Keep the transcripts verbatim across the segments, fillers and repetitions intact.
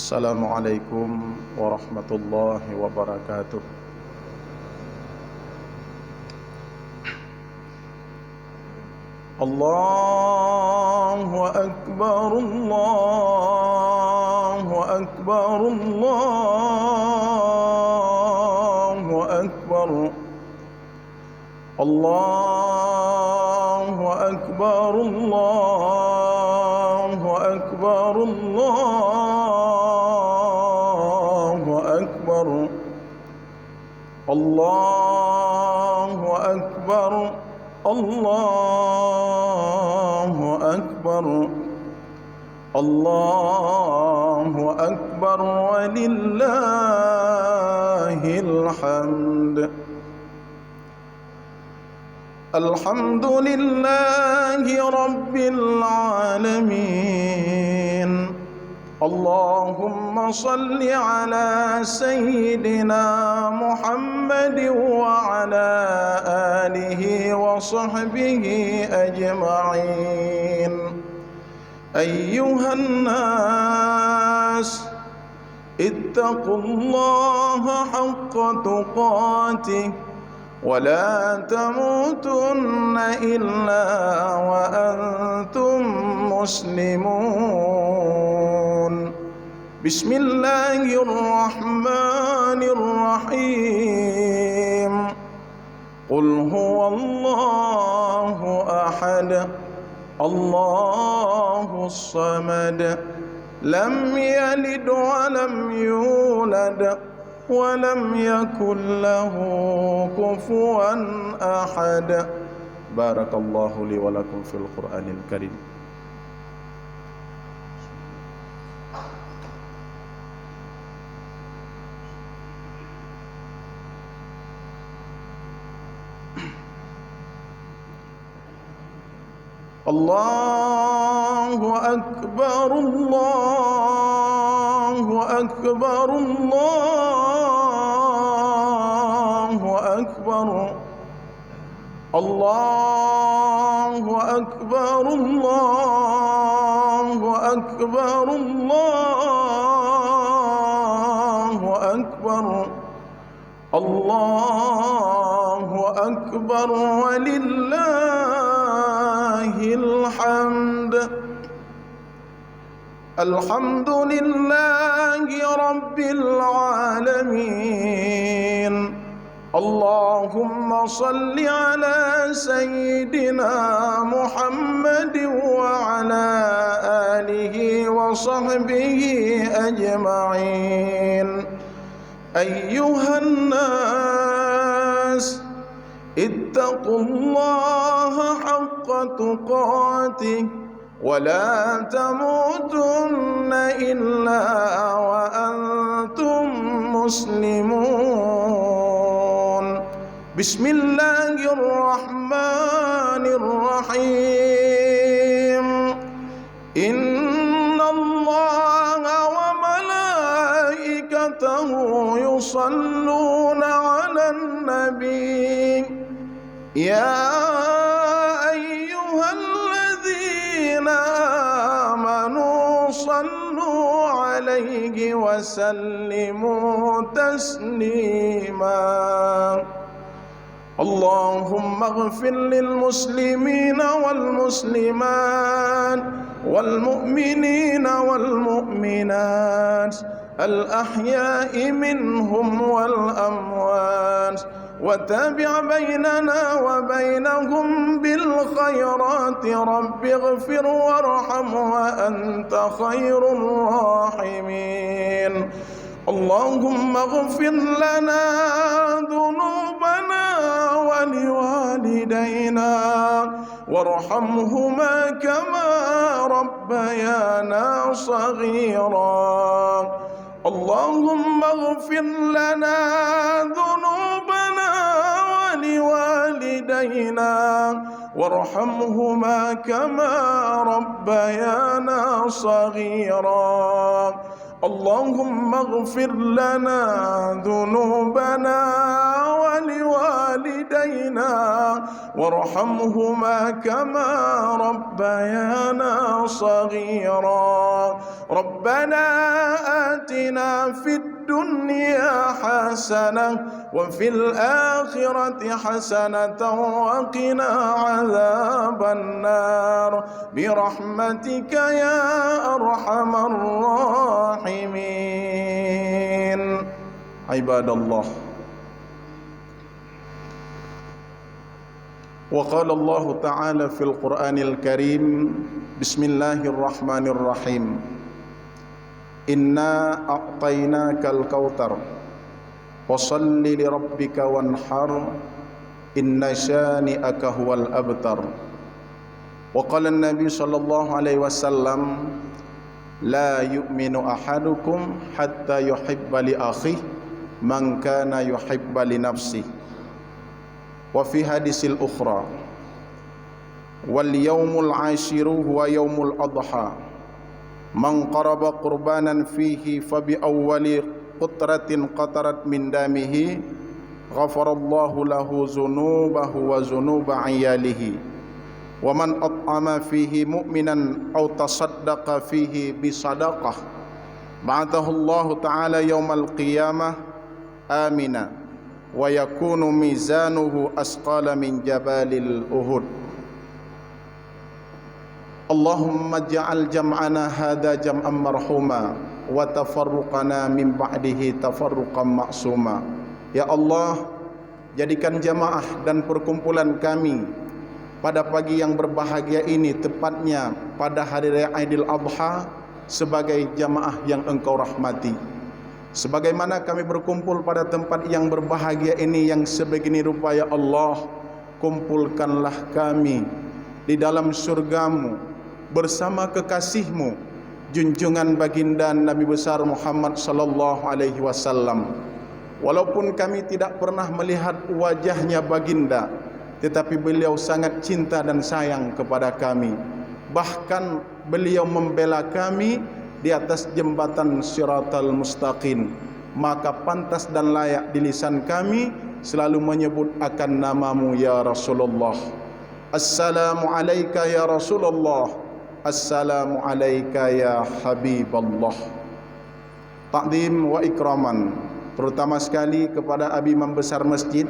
Assalamualaikum warahmatullahi wabarakatuh. Allahu akbar, Allahu akbar, Allahu akbar. Allahu akbar, Allahu akbar, Allahu akbar. Allahu akbar, Allahu akbar. Allahu akbar, walillahil hamd. الحمد لله رب العالمين. اللهم صل على سيدنا محمد وعلى آله وصحبه أجمعين. أيها الناس، اتقوا الله حق تقاته ولا تموتن إلا وأنتم مسلمون. بسم الله الرحمن الرحيم. قل هو الله أحد، الله الصمد، لم يلد ولم يولد، ولم يكن له كفوا أحد. بارك الله لي ولكم في القرآن الكريم. الله أكبر، الله أكبر، الله أكبر. الله أكبر، الله أكبر، الله أكبر. الله أكبر ولله الحمد. الحمد لله رب العالمين. اللهم صل على سيدنا محمد وعلى آله وصحبه أجمعين. أيها الناس، اتقوا الله حق تقاته ولا تموتن إلا وأنتم مسلمون. بسم الله الرحمن الرحيم. إن الله وملائكته يصلون على النبي. يا أيها الذين آمنوا صلوا عليه وسلموا تسليما. اللهم اغفر للمسلمين والمسلمات والمؤمنين والمؤمنات الأحياء منهم والأموات، وتابع بيننا وبينهم بالخيرات، رب اغفر وارحم وأنت خير الراحمين. اللهم اغفر لنا ذنوبنا ولوالدينا وارحمهما كما ربيانا صغيرا. اللهم اغفر لنا ذنوبنا ولوالدينا وارحمهما كما ربيانا صغيرا. اللهم اغفر لنا ذنوبنا ولوالدينا علينا وارحمهما كما ربيانا صغيرا. ربنا آتنا في الدنيا حسنة وفي الآخرة حسنة وقنا عذاب النار برحمتك يا أرحم الراحمين. عباد الله، وقال الله تعالى في القرآن الكريم، بسم الله الرحمن الرحيم، إنا أعطيناك الكوثر، فصل لربك وانحر، إن شانئك هو الأبتر. وقال النبي صلى الله عليه وسلم، لا يؤمن أحدكم حتى يحب لأخيه ما كان يحب لنفسه. وفي حديث أخرى، واليوم العاشر هو يوم الأضحى، من قرب قربانا فيه فبأول قطرة قطرت من دمه غفر الله له ذنوبه وذنوب عياله، ومن أطعم فيه مؤمنا أو تصدق فيه بصدقة بعثه الله تعالى يوم القيامة آمنا ويكون ميزانه أثقل من جبال أحد. اللهم اجعل جمعنا هذا جمعا مرحوما وتفرقنا من بعده تفرقا معصوما. Ya Allah, jadikan jamaah dan perkumpulan kami pada pagi yang berbahagia ini, tepatnya pada Hari Raya Aidil Adha, sebagai jamaah yang Engkau rahmati. Sebagaimana kami berkumpul pada tempat yang berbahagia ini yang sebegini rupa, ya Allah, kumpulkanlah kami di dalam surga-Mu bersama kekasih-Mu, junjungan baginda Nabi besar Muhammad sallallahu alaihi wasallam. Walaupun kami tidak pernah melihat wajahnya baginda, tetapi beliau sangat cinta dan sayang kepada kami. Bahkan beliau membela kami di atas jembatan Siratal Mustaqim. Maka pantas dan layak di lisan kami selalu menyebut akan nama-Mu, ya Rasulullah. Assalamu alaika ya Rasulullah. Assalamu alaika ya Habiballah. Takdim wa ikraman, terutama sekali kepada Abi Imam Besar Masjid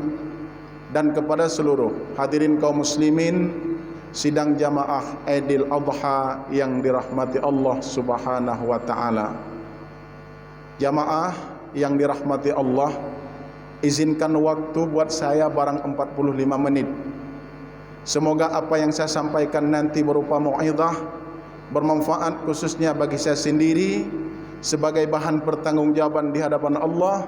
dan kepada seluruh hadirin kaum muslimin sidang jamaah Aidil Adha yang dirahmati Allah Subhanahu wa Ta'ala. Jamaah yang dirahmati Allah, izinkan waktu buat saya barang empat puluh lima menit. Semoga apa yang saya sampaikan nanti berupa mau'izah bermanfaat, khususnya bagi saya sendiri, sebagai bahan pertanggungjawaban di hadapan Allah,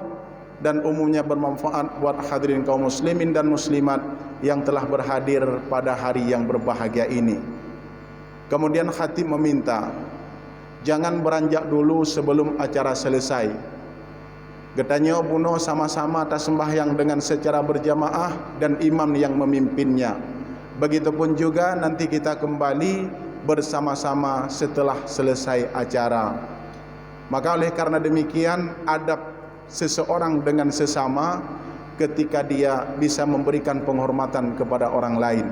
dan umumnya bermanfaat buat hadirin kaum muslimin dan muslimat yang telah berhadir pada hari yang berbahagia ini. Kemudian khatib meminta, jangan beranjak dulu sebelum acara selesai. Geutanyoe bunoe sama-sama taseumbahyang dengan secara berjamaah dan imam yang memimpinnya. Begitupun juga nanti kita kembali bersama-sama setelah selesai acara. Maka oleh karena demikian, adab seseorang dengan sesama ketika dia bisa memberikan penghormatan kepada orang lain.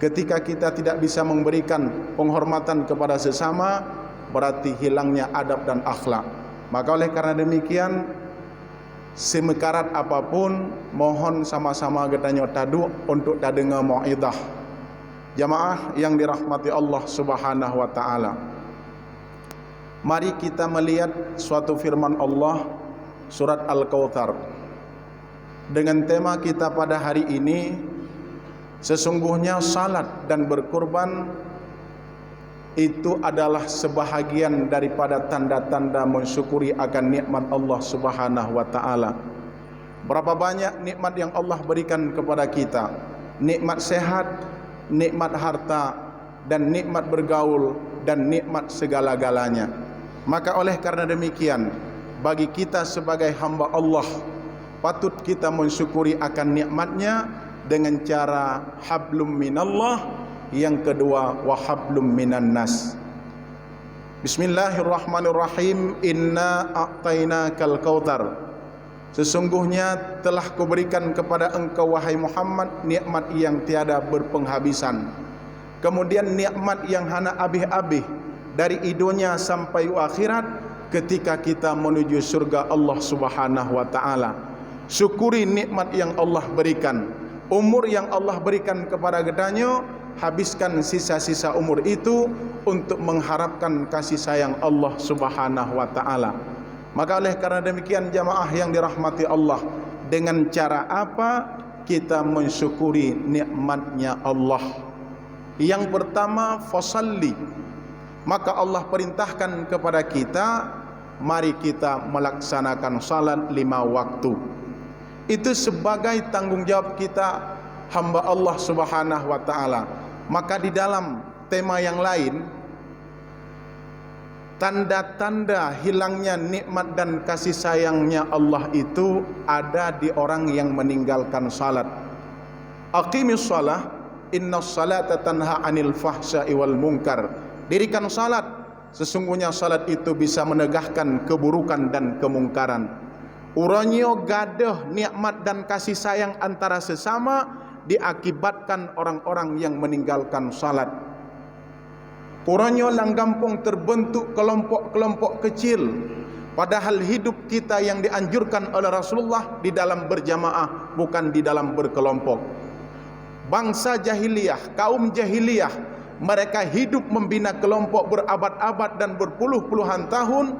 Ketika kita tidak bisa memberikan penghormatan kepada sesama, berarti hilangnya adab dan akhlak. Maka oleh karena demikian, semekarat apapun, mohon sama-sama geutanyoe taduek untuk tadeungoe mau'izah. Jamaah yang dirahmati Allah Subhanahu wa Ta'ala. Mari kita melihat suatu firman Allah, surat Al-Kautsar. Dengan tema kita pada hari ini, sesungguhnya salat dan berkurban itu adalah sebahagian daripada tanda-tanda mensyukuri akan nikmat Allah Subhanahu wa Ta'ala. Berapa banyak nikmat yang Allah berikan kepada kita, nikmat sehat, nikmat harta, dan nikmat bergaul, dan nikmat segala-galanya. Maka oleh karena demikian, bagi kita sebagai hamba Allah, patut kita mensyukuri akan nikmatnya dengan cara hablum minallah, yang kedua wa hablum minan nas. Bismillahirrahmanirrahim. Inna a'tainakal kautsar. Sesungguhnya telah kuberikan kepada engkau, wahai Muhammad, nikmat yang tiada berpenghabisan, kemudian nikmat yang hana abéh-abéh, dari idonya sampai akhirat, ketika kita menuju surga Allah Subhanahu wa Ta'ala. Syukuri nikmat yang Allah berikan, umur yang Allah berikan kepada geutanyoe, habiskan sisa-sisa umur itu untuk mengharapkan kasih sayang Allah Subhanahu wa Ta'ala. Maka oleh karena demikian, jamaah yang dirahmati Allah, dengan cara apa kita mensyukuri nikmatnya Allah? Yang pertama, fasalli. Maka Allah perintahkan kepada kita, mari kita melaksanakan salat lima waktu. Itu sebagai tanggung jawab kita, hamba Allah Subhanahu wa Ta'ala. Maka di dalam tema yang lain, tanda-tanda hilangnya nikmat dan kasih sayangnya Allah itu ada di orang yang meninggalkan salat. Aqimis shalah, innas salata tanha 'anil fahsya'i wal munkar. Dirikan salat, sesungguhnya salat itu bisa menegahkan keburukan dan kemungkaran. Uroe nyoe gadôh nikmat dan kasih sayang antara sesama diakibatkan orang-orang yang meninggalkan salat. Uroe nyoe lam gampông terbentuk kelompok-kelompok kecil, padahal hidup kita yang dianjurkan oleh Rasulullah di dalam berjamaah, bukan di dalam berkelompok. Bangsa jahiliyah, kaum jahiliyah, mereka hidup membina kelompok berabad-abad dan berpuluh-puluhan tahun,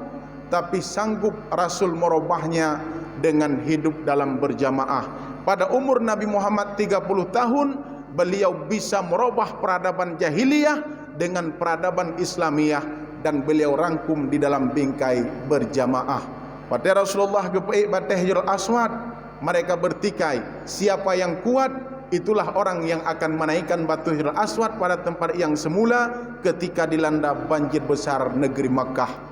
tapi sanggup Rasul merubahnya dengan hidup dalam berjamaah. Pada umur Nabi Muhammad tiga puluh tahun, beliau bisa merubah peradaban jahiliyah dengan peradaban Islamiyah, dan beliau rangkum di dalam bingkai berjamaah. Watée Rasulullah geupeuék batée Hajarul Aswad, mereka bertikai, "Siapa yang kuat, itulah orang yang akan menaikkan batu Hajarul Aswad pada tempat yang semula ketika dilanda banjir besar negeri Makkah."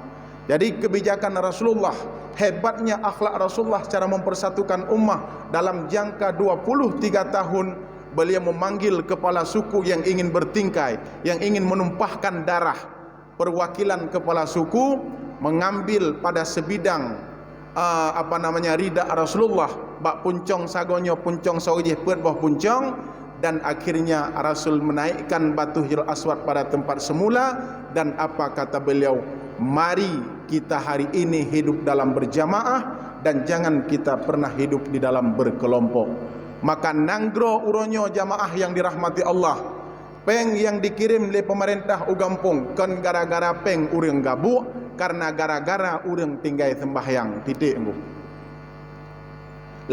Jadi, kebijakan Rasulullah, hebatnya akhlak Rasulullah cara mempersatukan ummah dalam jangka dua puluh tiga tahun, beliau memanggil kepala suku yang ingin bertikai, yang ingin menumpahkan darah. Perwakilan kepala suku mengambil pada sebidang, ah, apa namanya, rida Rasulullah, bak puncong sagoe nyoe, puncong sagoe jih, peuet boh puncong, dan akhirnya Rasul menaikkan batu Hajarul Aswad pada tempat semula, dan apa kata beliau, "Mari kita hari ini hidup dalam berjamaah, dan jangan kita pernah hidup di dalam berkelompok." Maka nanggroe uroe nyoe, jamaah yang dirahmati Allah, péng nyang dikirim lé peumeurintah u gampông kon gara-gara péng ureuëng gabuk, karena gara-gara ureuëng tinggai seumbahyang. Titik, Teungku.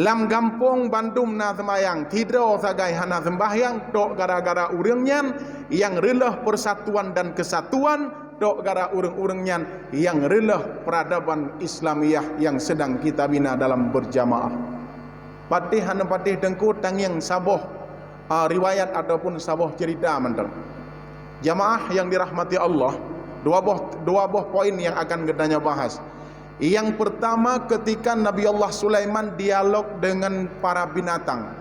Lam gampông bandum na seumbahyang, sidroe sagai hana seumbahyang, tok gara-gara ureuëng nyan nyang reuloh persatuan dan kesatuan, tok gara ureuëng-ureuëng nyan nyang reuloh peradaban Islamiyah yang sedang kita bina dalam berjamaah. Patéh hana patéh Teungku, tangieng saboh, ah, riwayat ataupun saboh cerita mantong. Jamaah yang dirahmati Allah, dua boh, dua boh poin yang akan geutanyoe bahas. Yang pertama, ketika Nabi Allah Sulaiman dialog dengan para binatang.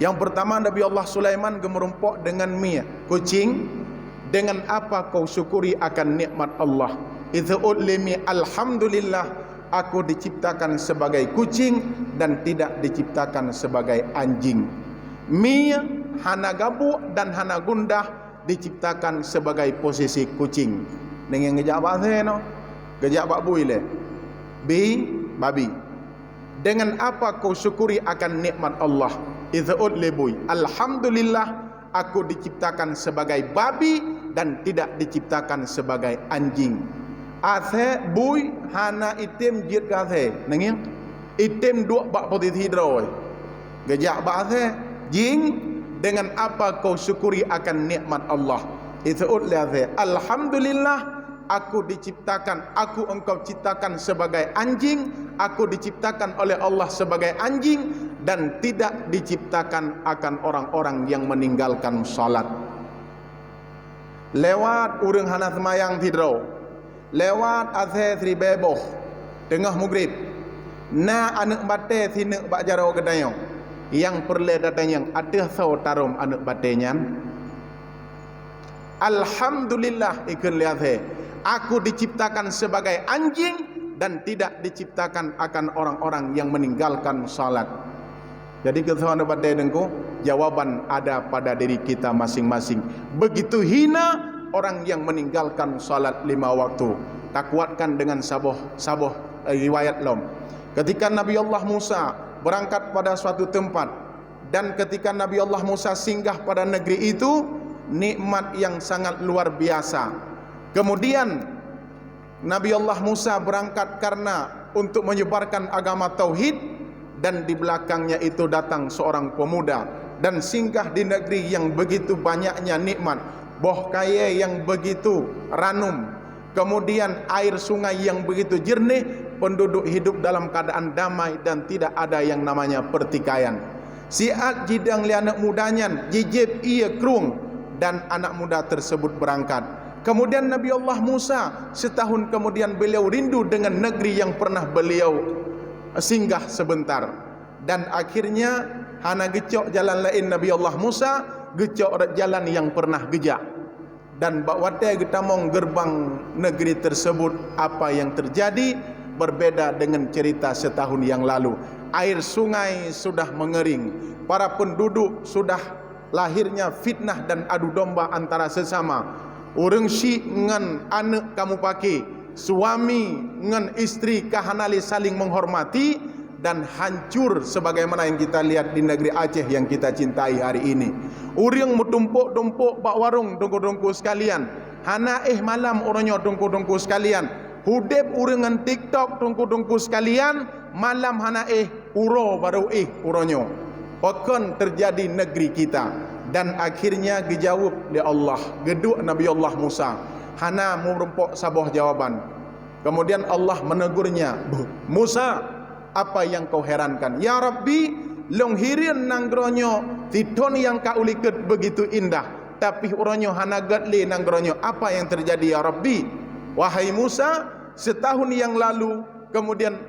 Yang pertama, Nabi Allah Sulaiman geumeurumpok dengan mie, kucing, "Dengan apa kau syukuri akan nikmat Allah?" Iseuôt lé mie, "Alhamdulillah, aku diciptakan sebagai kucing dan tidak diciptakan sebagai anjing." Mie hana gabuk dan hana gundah, diciptakan sebagai posisi kucing. Deungon geujak bak asèe nyoe, geujak bak bui lé. Bi, babi. "Dengan apa kau syukuri akan nikmat Allah?" Iseuôt lé bui, "Alhamdulillah, aku diciptakan sebagai babi dan tidak diciptakan sebagai anjing." Asèe, bui hana item jeuet keu asèe. Deungon? Item duek bak posisi droe. Geujak bak asèe, jing, "Dengan apa kau syukuri akan nikmat Allah?" Iseuôt lé asèe, "Alhamdulillah, aku diciptakan, aku engkau ciptakan sebagai anjing, aku diciptakan oleh Allah sebagai anjing, dan tidak diciptakan akan orang-orang yang meninggalkan salat." Lewat ureuëng hana seumayang sidroe, lewat asèe siribèe boh, teungoh mugrib, na aneuëk batèe sineuk bak jaroe geutanyoe, nyang peureulèe tatanyong, ateueh soe tarôm aneuëk batèe nyan? "Alhamdulillah," ikheun lé asèe, "aku diciptakan sebagai anjing dan tidak diciptakan akan orang-orang yang meninggalkan salat. Jadi, keu soe neubatée deungku, jawaban ada pada diri kita masing-masing. Begitu hina orang yang meninggalkan salat lima waktu. Takuatkan dengan saboh, saboh, eh, riwayat lom. Ketika Nabi Allah Musa berangkat pada suatu tempat, dan ketika Nabi Allah Musa singgah pada negeri itu, nikmat yang sangat luar biasa. Kemudian, Nabi Allah Musa berangkat karena untuk menyebarkan agama tauhid, dan di belakangnya itu datang seorang pemuda dan singgah di negeri yang begitu banyaknya nikmat, boh kayée yang begitu ranum, kemudian air sungai yang begitu jernih, penduduk hidup dalam keadaan damai dan tidak ada yang namanya pertikaian. Siat jidong lé aneuk muda nyan, jijieb ié krueng, dan anak muda tersebut berangkat. Kemudian Nabi Allah Musa, setahun kemudian beliau rindu dengan negeri yang pernah beliau singgah sebentar. Dan akhirnya hana geucok jalan laén Nabi Allah Musa, geucok rot jalan yang pernah geujak. Dan bak watée geutamong gerbang negeri tersebut, apa yang terjadi berbeda dengan cerita setahun yang lalu. Air sungai sudah mengering, para penduduk sudah lahirnya fitnah dan adu domba antara sesama. Ureuëng syik ngon aneuk kamu paké, suami ngon istri ka hana lé saling menghormati, dan hancur sebagaimana yang kita lihat di negeri Aceh yang kita cintai hari ini. Ureuëng meutumpôk-tumpôk bak warong teungku-teungku sekalian, hana éh malam uroe nyoe teungku-teungku sekalian. Udeb ureuëng ngon TikTok teungku-teungku sekalian, malam hana éh, uroe barô éh uroe nyoe. Pakon teujadi negeri kita? Dan akhirnya geujaweueb lé Allah, geuduek Nabi Allah Musa, hana meurumpok saboh jawaban. Kemudian Allah menegur nya, "Musa, apa yang kau herankan?" "Ya Rabbi, lôn hireuen nanggroe nyoe sithon nyang ka ulikot begitu indah, tapi uroe nyoe hana gét lé nanggroe nyoe. Apa yang terjadi, ya Rabbi?" Wahai Musa, setahun yang lalu, kemudian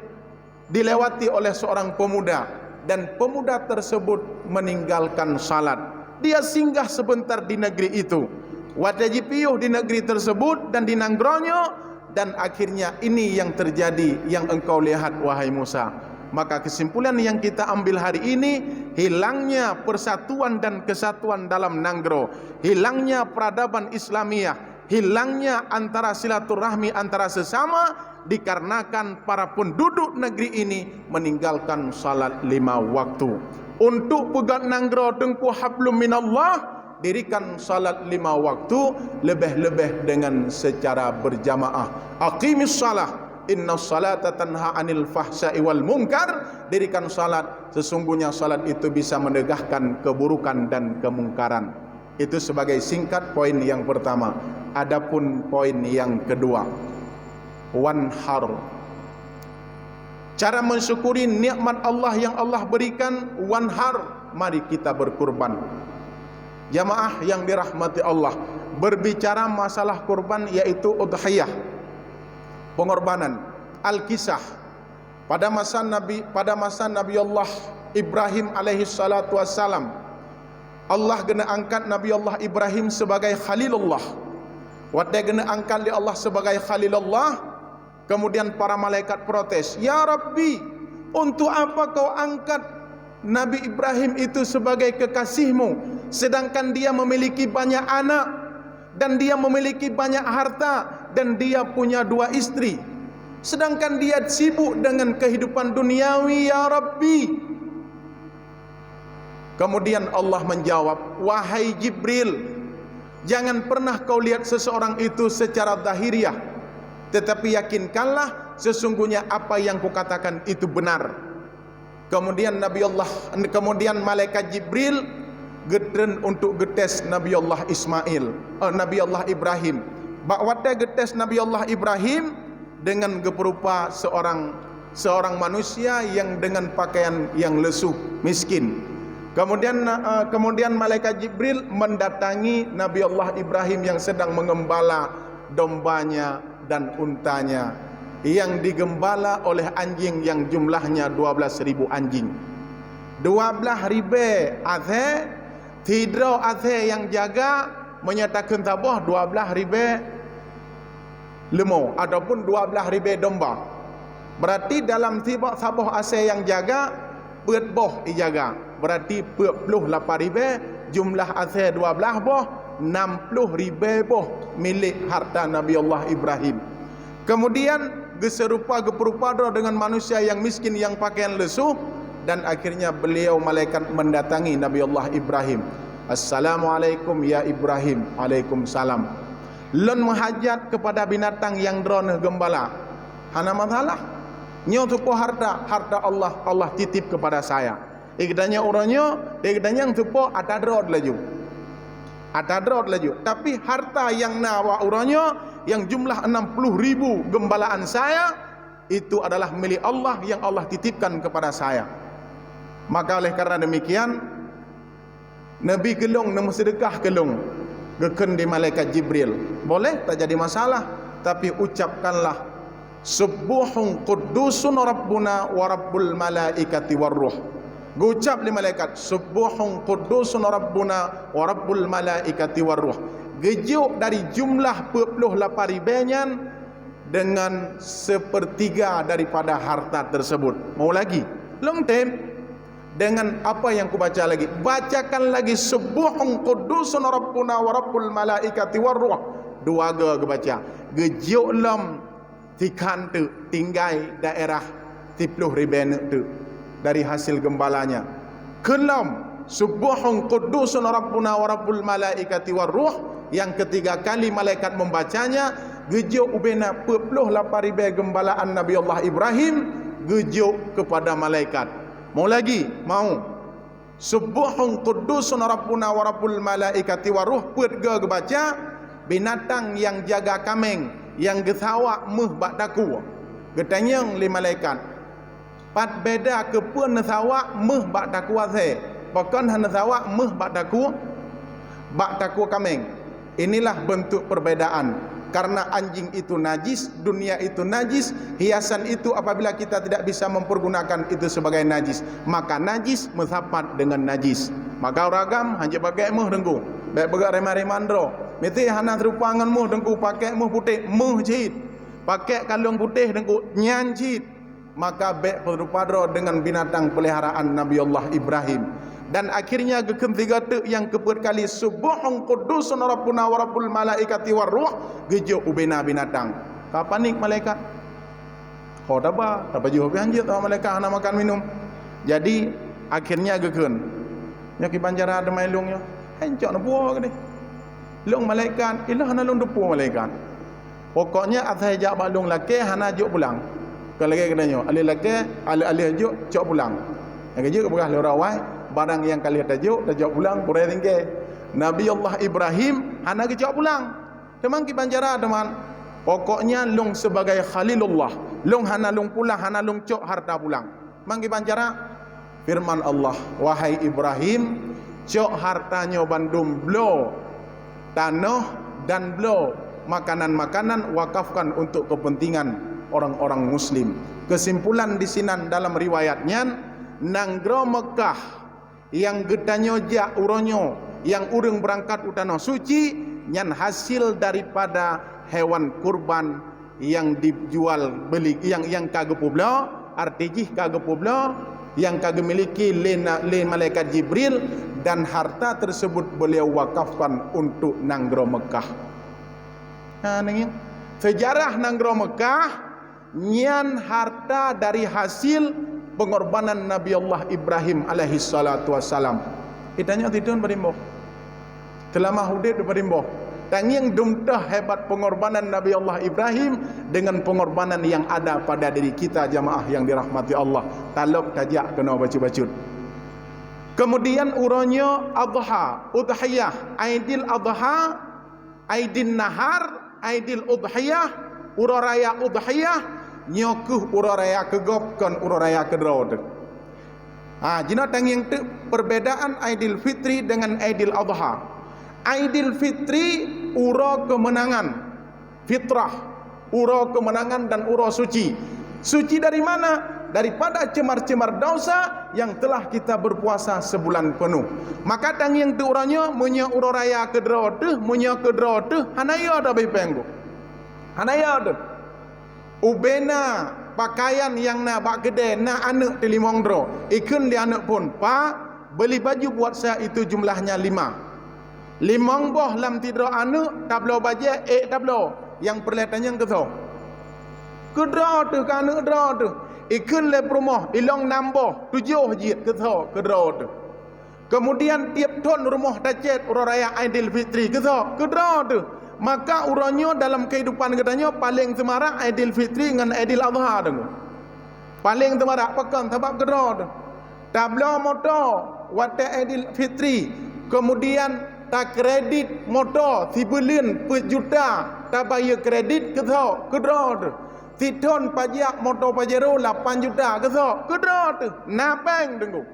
dilewati oleh seorang pemuda, dan pemuda tersebut meninggalkan salat. Dia singgah sebentar di negeri itu. Watée jipiôh di negeri tersebut dan di nanggroe nyoe, dan akhirnya ini yang terjadi yang engkau lihat, wahai Musa. Maka kesimpulan yang kita ambil hari ini, hilangnya persatuan dan kesatuan dalam nanggroe, hilangnya peradaban Islamiyah, hilangnya antara silaturahmi antara sesama dikarenakan para penduduk negeri ini meninggalkan salat lima waktu. Untuk peugét nanggroe teungku hablum minallah, dirikan salat lima waktu, leubeh-leubeh dengan secara berjamaah. "Aqimis salah, inna salata tanha anil fahsya'i wal munkar." Dirikan salat, sesungguhnya salat itu bisa menegakkan keburukan dan kemungkaran. Itu sebagai singkat poin yang pertama. Adapun poin yang kedua, wanhar. Cara mensyukuri nikmat Allah yang Allah berikan, wanhar, mari kita berkurban. Jamaah yang dirahmati Allah, berbicara masalah kurban yaitu udhiyah, pengorbanan, al-kisah. Pada masa Nabi, pada masa Nabi Allah Ibrahim alaihi salatu wassalam, Allah geuneuk angkat Nabi Allah Ibrahim sebagai Khalilullah. Watée geuneuk angkat lé Allah sebagai Khalilullah, kemudian para malaikat protes, "Ya Rabbi, untuk apa kau angkat Nabi Ibrahim itu sebagai kekasihmu, sedangkan dia memiliki banyak anak, dan dia memiliki banyak harta, dan dia punya dua istri. Sedangkan dia sibuk dengan kehidupan duniawi, ya Rabbi." Kemudian Allah menjawab, "Wahai Jibril, jangan pernah kau lihat seseorang itu secara zahiriah, tetapi yakinkanlah sesungguhnya apa yang kukatakan itu benar." Kemudian Nabi Allah, kemudian malaikat Jibril geutreun untuk geutés Nabi Allah Ismail, eh, Nabi Allah Ibrahim. Bak watée geutés Nabi Allah Ibrahim dengan geupeurupa seorang, seorang manusia yang dengan pakaian yang lesuh, miskin. Kemudian, eh, kemudian malaikat Jibril mendatangi Nabi Allah Ibrahim yang sedang mengembala dombanya dan untanya yang digembala oleh anjing yang jumlahnya dua belas ribu anjing. Dua belas ribée asée, sidroe asée nyang jaga, meunyoe takheun saboh dua belas ribée leumô ataupun dua belas ribée domba. Berarti dalam sibak saboh asèe nyang jaga, peuet boh ijaga. Berarti peuet ploh lapan ribèe, jumlah asèe dua blaih boh, nam ploh ribèe boh milék harta Nabi Allah Ibrahim. Kemudian geuseurupa, geupeurupa droe deungon manusia nyang miskin, nyang pakaian leusoh, dan akhirnya beliau, malaikat, mendatangi Nabi Allah Ibrahim. "Assalamualaikum ya Ibrahim." "Waalaikumsalam." "Lôn meuhajat keupada binatang nyang droeneuh geumbala." "Hana masalah. Nyoe teupeue harta, harta Allah, Allah titip keupada saya." Di geutanyoe uroe nyoe, di geutanyoe teupeue ata droe laju. Ata droe laju. Tapi harta nyang na bak uroe nyoe, nyang jumlah enam puluh ribu geumbalaan saya, itu adalah milék Allah yang Allah titipkan kepada saya. Maka oleh karena demikian, Nabi keu lôn, neumeuseudeukah keu lôn, geukheun di malaikat Jibril, "Boleh, tak jadi masalah, tapi ucapkanlah, 'Subbuhun quddusun Rabbuna wa Rabbul malaikati war ruh.'" Geucap lé malaikat, "Subbuhun quddusun Rabbuna wa Rabbul malaikati war ruh." Geujok dari jumlah peuet ploh lapan ribèe nyan dengan sepertiga daripada harta tersebut. Mau lagi? Lôn tem. Dengan apa yang kubaca lagi? Bacakan lagi, "Subbuhun quddusun Rabbuna wa Rabbul malaikati war ruh." Dua ga geubaca. Geujok lom tikhan teuk, tinggai daerah siploh ribèe neuk teuk dari hasil geumbalanya. Kheun lom, "Subbuhun quddusun Rabbuna wa Rabbul malaikati war ruh." Nyang ketiga kali malaikat membacanya, geujok ubena peuet ploh lapan ribèe geumbalaan Nabi Allah Ibrahim, geujok kepada malaikat. Mau lagi? Mau. "Subbuhun quddusun Rabbuna wa Rabbul malaikati war ruh," peuet ga geubaca, binatang nyang jaga kaméng, nyang geusawak méuh bak takue. Geutanyong lé malaikat, "Pat beda keupeue neusawak méuh bak takue asèe, pakon hana neusawak méuh bak takue, bak takue kaméng?" Inilah bentuk perbedaan. Karena anjing itu najis, dunia itu najis, hiasan itu apabila kita tidak bisa mempergunakan itu sebagai najis, maka najis meusapat dengan najis. Maka ureueng agam hanjeuet pakèk méuh Teungku. Bèk peugah reman-reman droe. Meusti hana seurupa ngon méuh Teungku, pakèk méuh putéh, méuh cit. Pakèk kalung putéh Teungku, nyan cit. Maka bèk peurupa droe deungon binatang peuliharaan Nabi Allah Ibrahim. Dan akhirnya geukheun sigoe teuk nyang keupeuet kali, "Subbuhun quddusun Rabbuna wa Rabbul malaikati war ruh," geujok ubena binatang. Ka panik malaikat. Ho taba, tapajoh pih hanjeuet sama malaikat hana makan minum. Jadi, akhirnya geukheun, "Nyoe kiban cara teuma lôn nyoe. Hai cok neupuwoe keudeh. Lôn malaikat, ilah hana lôn teupuwoe malaikat." Pokoknya asai jak bak lôn lakèe hana jok pulang. Kon lagèe geutanyoe, alèh lakèe, alèh-alèh jok, cok pulang. Nyang jeuet geupeugah lé ureueng awai, barang nyang ka lheueh tajok, tajok pulang, kureueng tinggai. Nabi Allah Ibrahim hana geucok pulang. Teuma kiban cara teuma, pokoknya lôn sebagai Khalilullah, lôn hana lôn pulang, hana lôn cok harta pulang. Manggiban cara, firman Allah, "Wahai Ibrahim, cok harta nyoe bandum, bloe tanoh dan bloe makanan-makanan, wakafkan untuk kepentingan orang-orang muslim." Kesimpulan di sinan dalam riwayat nyan, nanggroe Meukah nyang geutanyoe jak uroe nyoe, nyang ureueng beurangkat u tanoh suci, nyan hasil daripada hewan kurban nyang dijual beuli, nyang, nyang ka geupeubloe, arti jih ka geupeubloe, nyang ka geumiliki lé na-, lé malaikat Jibril, dan harta tersebut beliau wakafkan untuk nanggroe Meukah. Nah, nanggroe, seujarah nanggroe Meukah, nyan harta dari hasil pengorbanan Nabi Allah Ibrahim alaihi salatu wassalam. Geutanyoe sidroe beurimboh. Seulama udeb beurimboh. Tangieng dumtah hebat pengorbanan Nabi Allah Ibrahim dengan pengorbanan yang ada pada diri kita, jamaah yang dirahmati Allah. Talop tajak keunoe bacut-bacut. Kemudian uroe nyoe Adha, Udhiyah, Aidil Adha, Aidin Nahar, Aidil Udhiyah, uroe raya Udhiyah, nyoe kheueh uroe raya keu gob, kon uroe raya keudroe teuh. Ha, jinoe tangieng teuk perbedaan Aidil Fitri dengan Aidil Adha. Aidil Fitri uroe keumeunangan, fitrah, uroe keumeunangan dan uroe suci. Suci dari mana? Daripada cemar-cemar dosa yang telah kita berpuasa sebulan penuh. Maka tangieng teuk uroe nyoe, meunyoe uroe raya keudroe teuh, meunyoe keudroe teuh, hana yo tabeh péng. Hana yo teuh. Ubena pakaian nyang na bak keudè na aneuëk teuh limong droe. Ikheun lé aneuëk phon, "Pa, beli baju buat saya itu jumlahnya lima." Limong boh lam sidroe aneuëk tabloe bajée ék tabloe, nyang peureulée tanyong keu soe? Keu droe teuh, keu aneuëk droe teuh. Ikheun lé peurumoh, "Ilong nam boh, tujoh jeuet keu soe?" Keu droe teuh. Keumudian tieb thon rumoh tacét uroe raya Aidilfitri, keu soe? Keu droe teuh. Maka uroe nyoe dalam keuhidupan geutanyoe paleng seumarak Aidilfitri ngon Aidil Adha deungoe. Paleng seumarak pakon? Sabab keu droe teuh. Tabloe moto watée Aidilfitri, keumudian takredit moto sibuleuen peuet juta, tabayeue kredit, keu soe? Keu droe teuh. Sithon pajak moto Pajero lapan juta, keu soe? Keu droe teuh. Na péng deungoe.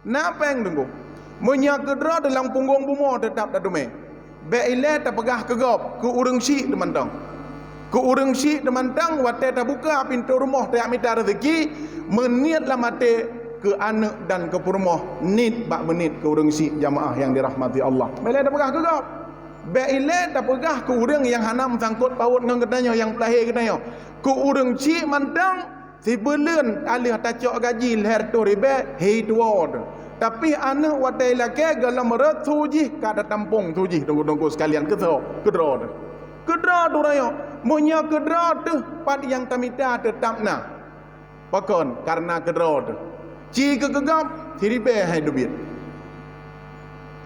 Na péng deungoe. Meunyoe keu droe teuh lam punggong bumoe teutap tateumé. Bék ilée tapeugah keu gob, keu ureuëng syiek teuh mantong. Keu ureuëng syiek teuh mantong watée tabuka pintoe rumoh tajak mita raseuki, meuniet lam até keu aneuëk dan keu peurumoh, niet bak meuniet keu ureuëng syiek, jamaah nyang dirahmati Allah. Bék ilée tapeugah keu gob. Bék ilée tapeugah keu ureuëng nyang hana meusangkot pawot ngon geutanyoe, nyang peulahé geutanyoe. Keu ureuëng syiek mantong, sibuleuen ka lheueh tacok gaji lhée reutôh ribée, hi tuwoe teuh. Tapi aneuëk watée lakée gohlom rot su jih ka tatampong su jih, teungku-teungku sekalian, keu soe? Keu droe teuh. Keu droe teuh uroe nyoe. Meunyoe keu droe teuh, pat nyang tamita teutap na. Pakon? Kareuna keu droe teuh. Ci keu keu gob, siribée hai teubiet.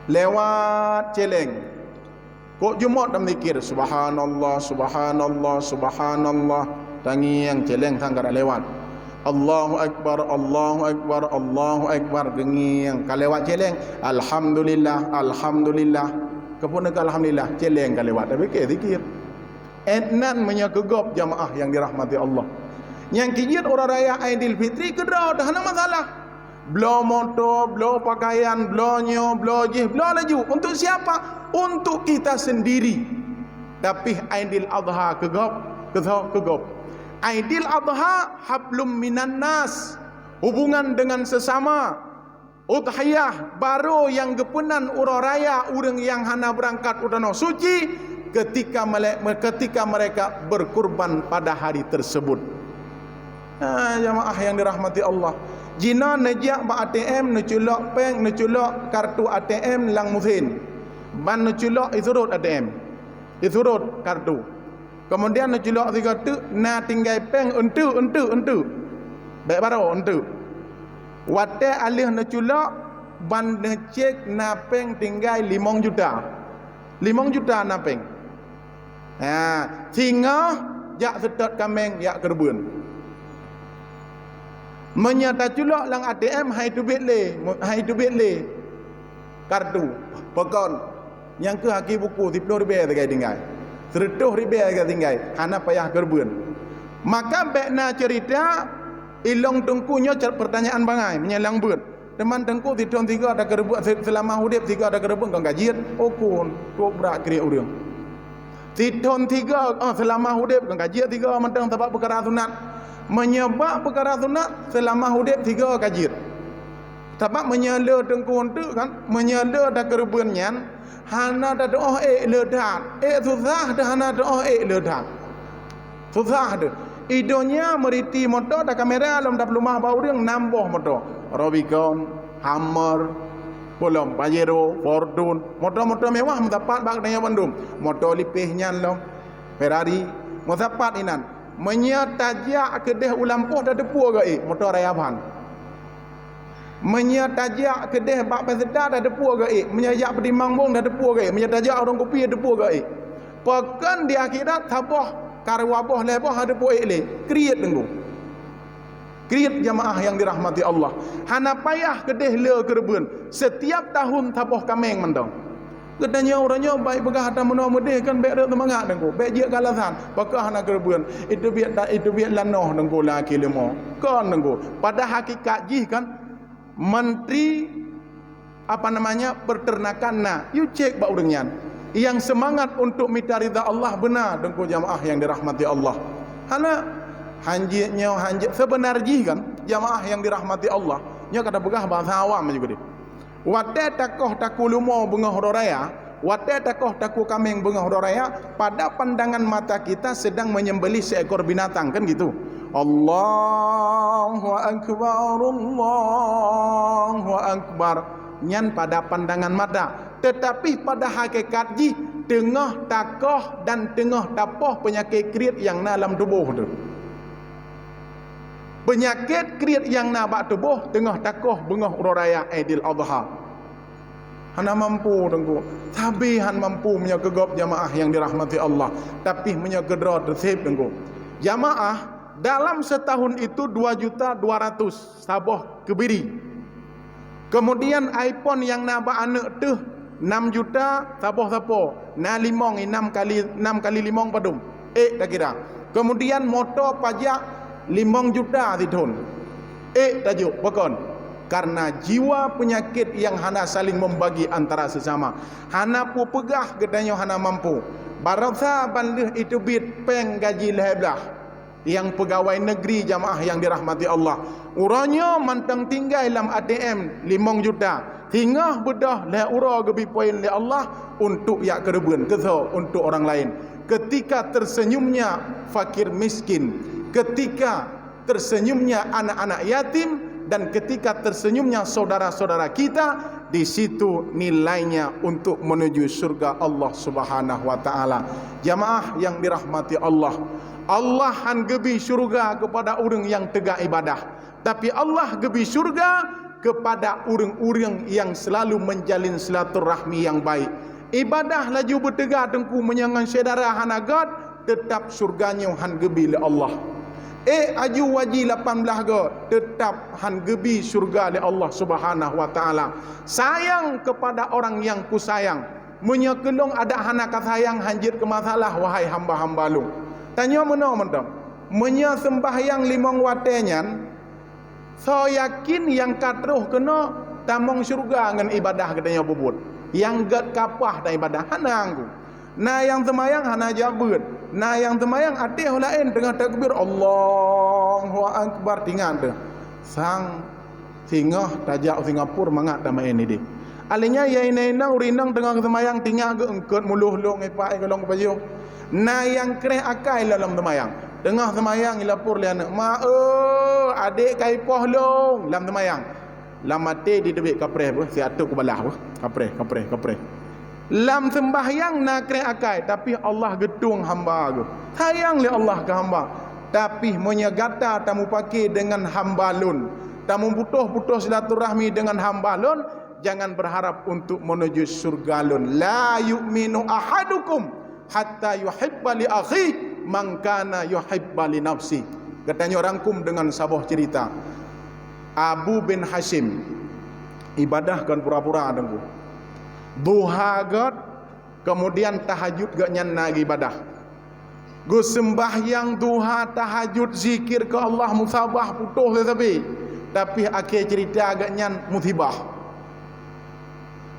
Lewat céléng. Kok jumôt tameudzikir, "Subhanallah, subhanallah, subhanallah." Tangieng céléng sang ka lewat. "Allahu akbar, Allahu akbar, Allahu akbar." Geungieng ka lewat céléng. "Alhamdulillah, alhamdulillah." Keupeue neukeu alhamdulillah? Céléng ka lewat, tapi keu zikir. Étnan meunyoe keu gob, jamaah nyang dirahmati Allah. Nyang keu jeuet uroe raya Aidilfitri keu droe teuh hana masalah. Bloe moto, bloe pakaian, bloe nyoe, bloe jih, bloe laju. Untuk siapa? Untuk kita sendiri. Tapi Aidil Adha keu gob, keu soe? Keu gob. Aidil Adha hablum minan nas, hubungan dengan sesama. Udhiyah barô nyang geupeunan uroe raya ureuëng nyang hana beurangkat u Tanoh Suci ketika mele-, ketika mereka berkurban pada hari tersebut. Ah, jamaah nyang dirahmati Allah. Jinoe neujak bak A T M, neuculok péng, neuculok kartu A T M lam meusén. Ban neuculok, isurot A T M. Isurot kartu. Keumudian neuculok sigoe teuk, na tinggai péng eunteuk, eunteuk, eunteuk. Bék barô, eunteuk. Watée ka lheueh neuculok, ban neucék na péng tinggai limong juta. Limong juta na péng. Ha, singoh jak seutôt kaméng jak keureubeuen. Meunyoe taculok lam A T M, han teubiet lé, han teubiet lé kartu. Pakon? Nyang keuh aki buku, siplôh ribée sagai tinggai. Seureutôh ribée sagai tinggai. Hana payah keureubeuen. Maka bék na ceurita, ilong teungku nyoe cat peurtanyaan bangai, meunyoe lam beuet. Teuma teungku, sithon sigoe takeureubeuen, se-, seulama udeb sigoe takeureubeuen kon ka jeuet, ukon, trok brat kriek ureuëng. Sithon sigoe, oh, seulama udeb kon ka jeuet sigoe mantong sabab peukara sunat. Meunyoe bak peukara sunat, seulama udeb sigoe ka jeuet. Sabab meunyoe le teungku eunteuk kan, meunyoe le takeureubeuen nyan, hana tatuoh ék le that. Ék susah teuh hana tuoh ék le that. Susah teuh. I donya meuriti moto, takamera lom, tapeuleumah bak ureuëng, nam boh moto. Rubicon, Hummer, peue lom, Pajero, Fortuner, moto-moto mewah meusapat bak geutanyoe bandum. Moto lipéh nyan lom, Ferrari, meusapat inan. Meunyoe tajak keudeh u lampôh, tateupeue geuék, moto raya ban. Meunyoe tajak keudeh bak peuseuta, tateupeue geuék. Meunyoe jak peutimang bông, tateupeue geuék. Meunyoe tajak ureuëng kupi, tateupeue geuék. Pakon di akhirat saboh, ka dua boh, lhée boh, tateupeue ék lé. Kriet teungku. Kriet jamaah nyang dirahmati Allah. Hana payah keudeh le keureubeuen. Setiap tahun saboh kaméng mantong. Geutanyoe uroe nyoe baik peugah atra meunoe meudeh kan, bék rot seumangat teungku, bék jeuet keu alasan, pakon hana keureubeuen, iteubiet ta-, iteubiet lanoh teungku lagi leumo. Kon teungku, pada hakikat jih kan, menteri, apa namanya, peternakan na, yue cék bak ureuëng nyan. Nyang seumangat untuk mita ridha Allah beuna teungku, jamaah nyang dirahmati Allah. Hana, hanjeuet nyoe, hanjeuet, seubeuna jih kan, jamaah nyang dirahmati Allah. Nyoe ka tapeugah bahasa awam juga deh. Watée takoh takue leumo beungoh uroe raya, watée takoh takue kaméng beungoh uroe raya, pada pandangan mata kita sedang menyembelih seekor binatang, kan gitu. Allahu Akbar, Allahu Akbar. Nyan pada pandangan mata, tetapi pada hakikat jih teungoh takoh dan teungoh tapoh peunyakét kriet nyang na lam tuboh teuh. Peunyakét kriet nyang na bak tuboh teungoh takoh beungoh uroe raya Aidil Adha. Hana mampu, Teungku. Sabe han mampu meunyoe keu gob jamaah nyang dirahmati Allah. Tapi meunyoe keudroe teuseb, Teungku. Jamaah, dalam setahun itu dua juta dua ratus saboh keubiri. Kemudian iPhone nyang na bak aneuëk teuh enam juta saboh sapo, na limong, enam kali, enam kali limong padum. Ék takira. Kemudian moto pajak limong juta sithon. Ék tajok, pakon? Karena jiwa peunyakét nyang hana saling membagi antara sesama. Hana peue peugah geutanyoe hana mampu. Barosa ban lheueh iteubiet péng gaji lhée blaih. Nyang peugawai negeri, jamaah nyang dirahmati Allah. Uroe nyoe mantong tinggai lam A T M limong juta. Singoh beudôh lhée uroe geubi poin lé Allah untuk jak keureubeuen, keu soe? Untuk orang lain. Ketika tersenyumnya fakir miskin, ketika tersenyumnya anak-anak yatim, dan ketika tersenyumnya saudara-saudara kita, di situ nilainya untuk menuju syurga Allah Subhanahu wa Ta'ala. Jamaah yang dirahmati Allah, Allah han geubi syurga kepada ureuëng nyang teuga ibadah, tapi Allah geubi syurga kepada ureuëng-ureuëng nyang selalu menjalin silaturahmi nyang baik. Ibadah laju beuteuga, Teungku, meunyoe ngon syedara hana göt, teutab syurga nyoe han geubi lé Allah. Ék aju waji lapan blaih göt, teutab han geubi syurga lé Allah Subhanahu wa Ta'ala. Sayang kepada orang yang kusayang. Meunyoe keu lôn adak hana kasayang, han jeuet keu masalah, wahai hamba-hamba lôn. Tanyoe meunoe mantong. Meunyoe seumbahyang limong watée nyan, soe yakin nyang ka troh keunoe tamong syeuruga ngon ibadah geutanyoe peubuet? Nyang gét kapah dan ibadah hana anggu. Na nyang seumayang hana jak beuet, na nyang seumayang até ho laén teungoh takbir, "Allahu Akbar," tingat teuh. Sang singoh tajak u Singapura mangat tameu'en idéh. Alinyan ya inong-inong, ureuëng inong teungoh seumayang tingat geuh eungkot muloh lông ipak i golong pajoh. Na nyang kreh akai lom seumayang. Teungoh seumayang ilapor lé aneuëk, "Ma, eu, adék ka ipoh lông," lam seumayang. Lam até di teubiet kapreh beuh, siat teuk kubalah beuh. Kapreh, kapreh, kapreh. Lam seumbahyang na kreh akai, tapi Allah geutueng hamba geuh. Sayang lé Allah keu hamba. Tapi meunyoe gata tamupake deungon hamba lôn, tamuputôh-putôh silaturahmi deungon hamba lôn, jangan berharap untuk menuju syurga lôn. La yu'minu ahadukum hatta yuhibba li akhihi ma kana yuhibba li nafsihi. Geutanyoe rangkum deungon saboh cerita. Abu bin Hasyim, ibadah kon pura-pura, Teungku. Duha göt, kemudian tahajud geuh nyan na geuibadah. Geuseumbahyang duha, tahajud, zikir keu Allah, musabah, putôh sabe-sabe. Tapi akhé cerita geuh nyan musibah.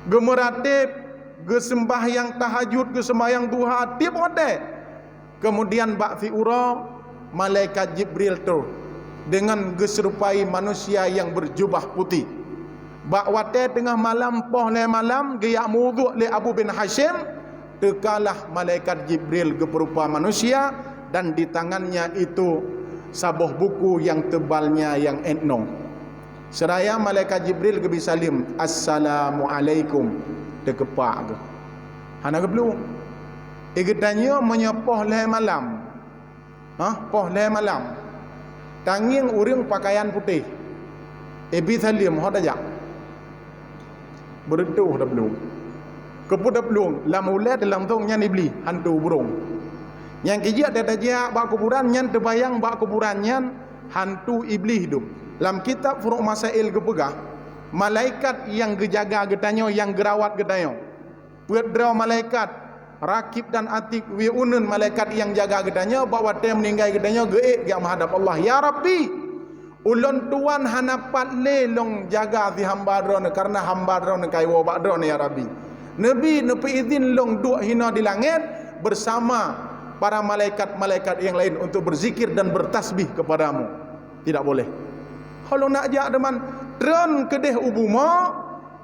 Geumeuratéb, geuseumbahyang tahajud, geuseumbahyang duha tieb watée. Kemudian bak siuroe malaikat Jibril troh deungon geuseurupai manusia nyang beujubah putéh. Bak watée teungoh malam poh lhée malam geujak meuuduk lé Abu bin Hasyim, teukalah malaikat Jibril geupeurupa manusia dan di tangannya itu saboh buku nyang teubalnya nyang étnoe. Seuraya malaikat Jibril geubi saleuem, "Assalamualaikum," teukeupak geuh. Hana geubloe. Geutanyoe meunyoe poh lhée malam, ha, poh lhée malam, tangieng ureuëng pakaian putéh, ibi saleuem ho tajak. Beureutoh taplueng. Keupeue taplueng? Lam ulée teulangsong nyan iblih, hantu burông. Nyang keujeuet tajak bak kuburan nyan teubayang bak kuburan nyan hantu iblih dum. Lam kitab Furu' Masail geupeugah, malaikat nyang geujaga geutanyoe, nyang geurawat geutanyoe, peuet droe malaikat, Rakib dan Atid, weueh uneuen malaikat nyang jaga geutanyoe, bak watée meuninggai geutanyoe geuék geujak meuhadab Allah, "Ya Rabbi, ulôn tuan hana pat lé lôn jaga si hamba Droeneueh, kareuna hamba Droeneueh ka iwoe bak Droeneueh, ya Rabbi. Neubi neupeuidhin lôn duek hinoe di langét bersama para malaikat-malaikat nyang laén untuk berzikir dan bertasbih kepada-Mu." Tidak boleh. Ho lôn nak jak teuma, treun keudeh u bumoe,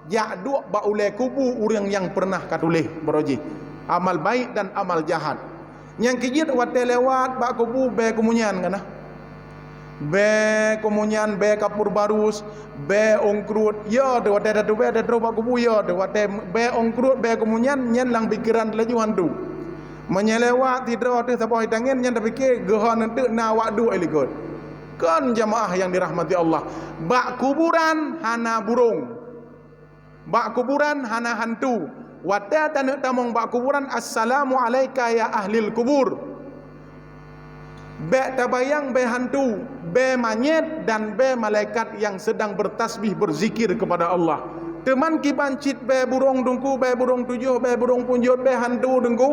jak duek bak ulée kubu ureuëng nyang peureunah ka tuléh baroe jih amal baik dan amal jahat. Nyang keujeuet watée lewat bak kubu bée kumunyan kana. Bèe kumunyan, bèe kapur barus, bèe ungkruet, yo teuh watèe tatubèe tatroh bak kubu, yo teuh watèe bèe ungkruet, bèe kumunyan, nyan lam pikeran laju hantu. Meunyoe lewat sidroe teuh saboh itangen, nyan tapike geuhon eunteuk na awak duek i likot. Kon jamaah nyang dirahmati Allah, bak kuburan hana burông. Bak kuburan hana hantu. Watèe taneuk tamong bak kuburan, "Assalamu alaika ya ahlil kubur." Bèk tabayang bèe hantu, bèe manyét dan bèe malaikat nyang sedang bertasbih, berzikir kepada Allah. Teuma kiban cit bèe burông teungku, bèe burông tujoh, bèe burông punjot, bèe hantu teungku.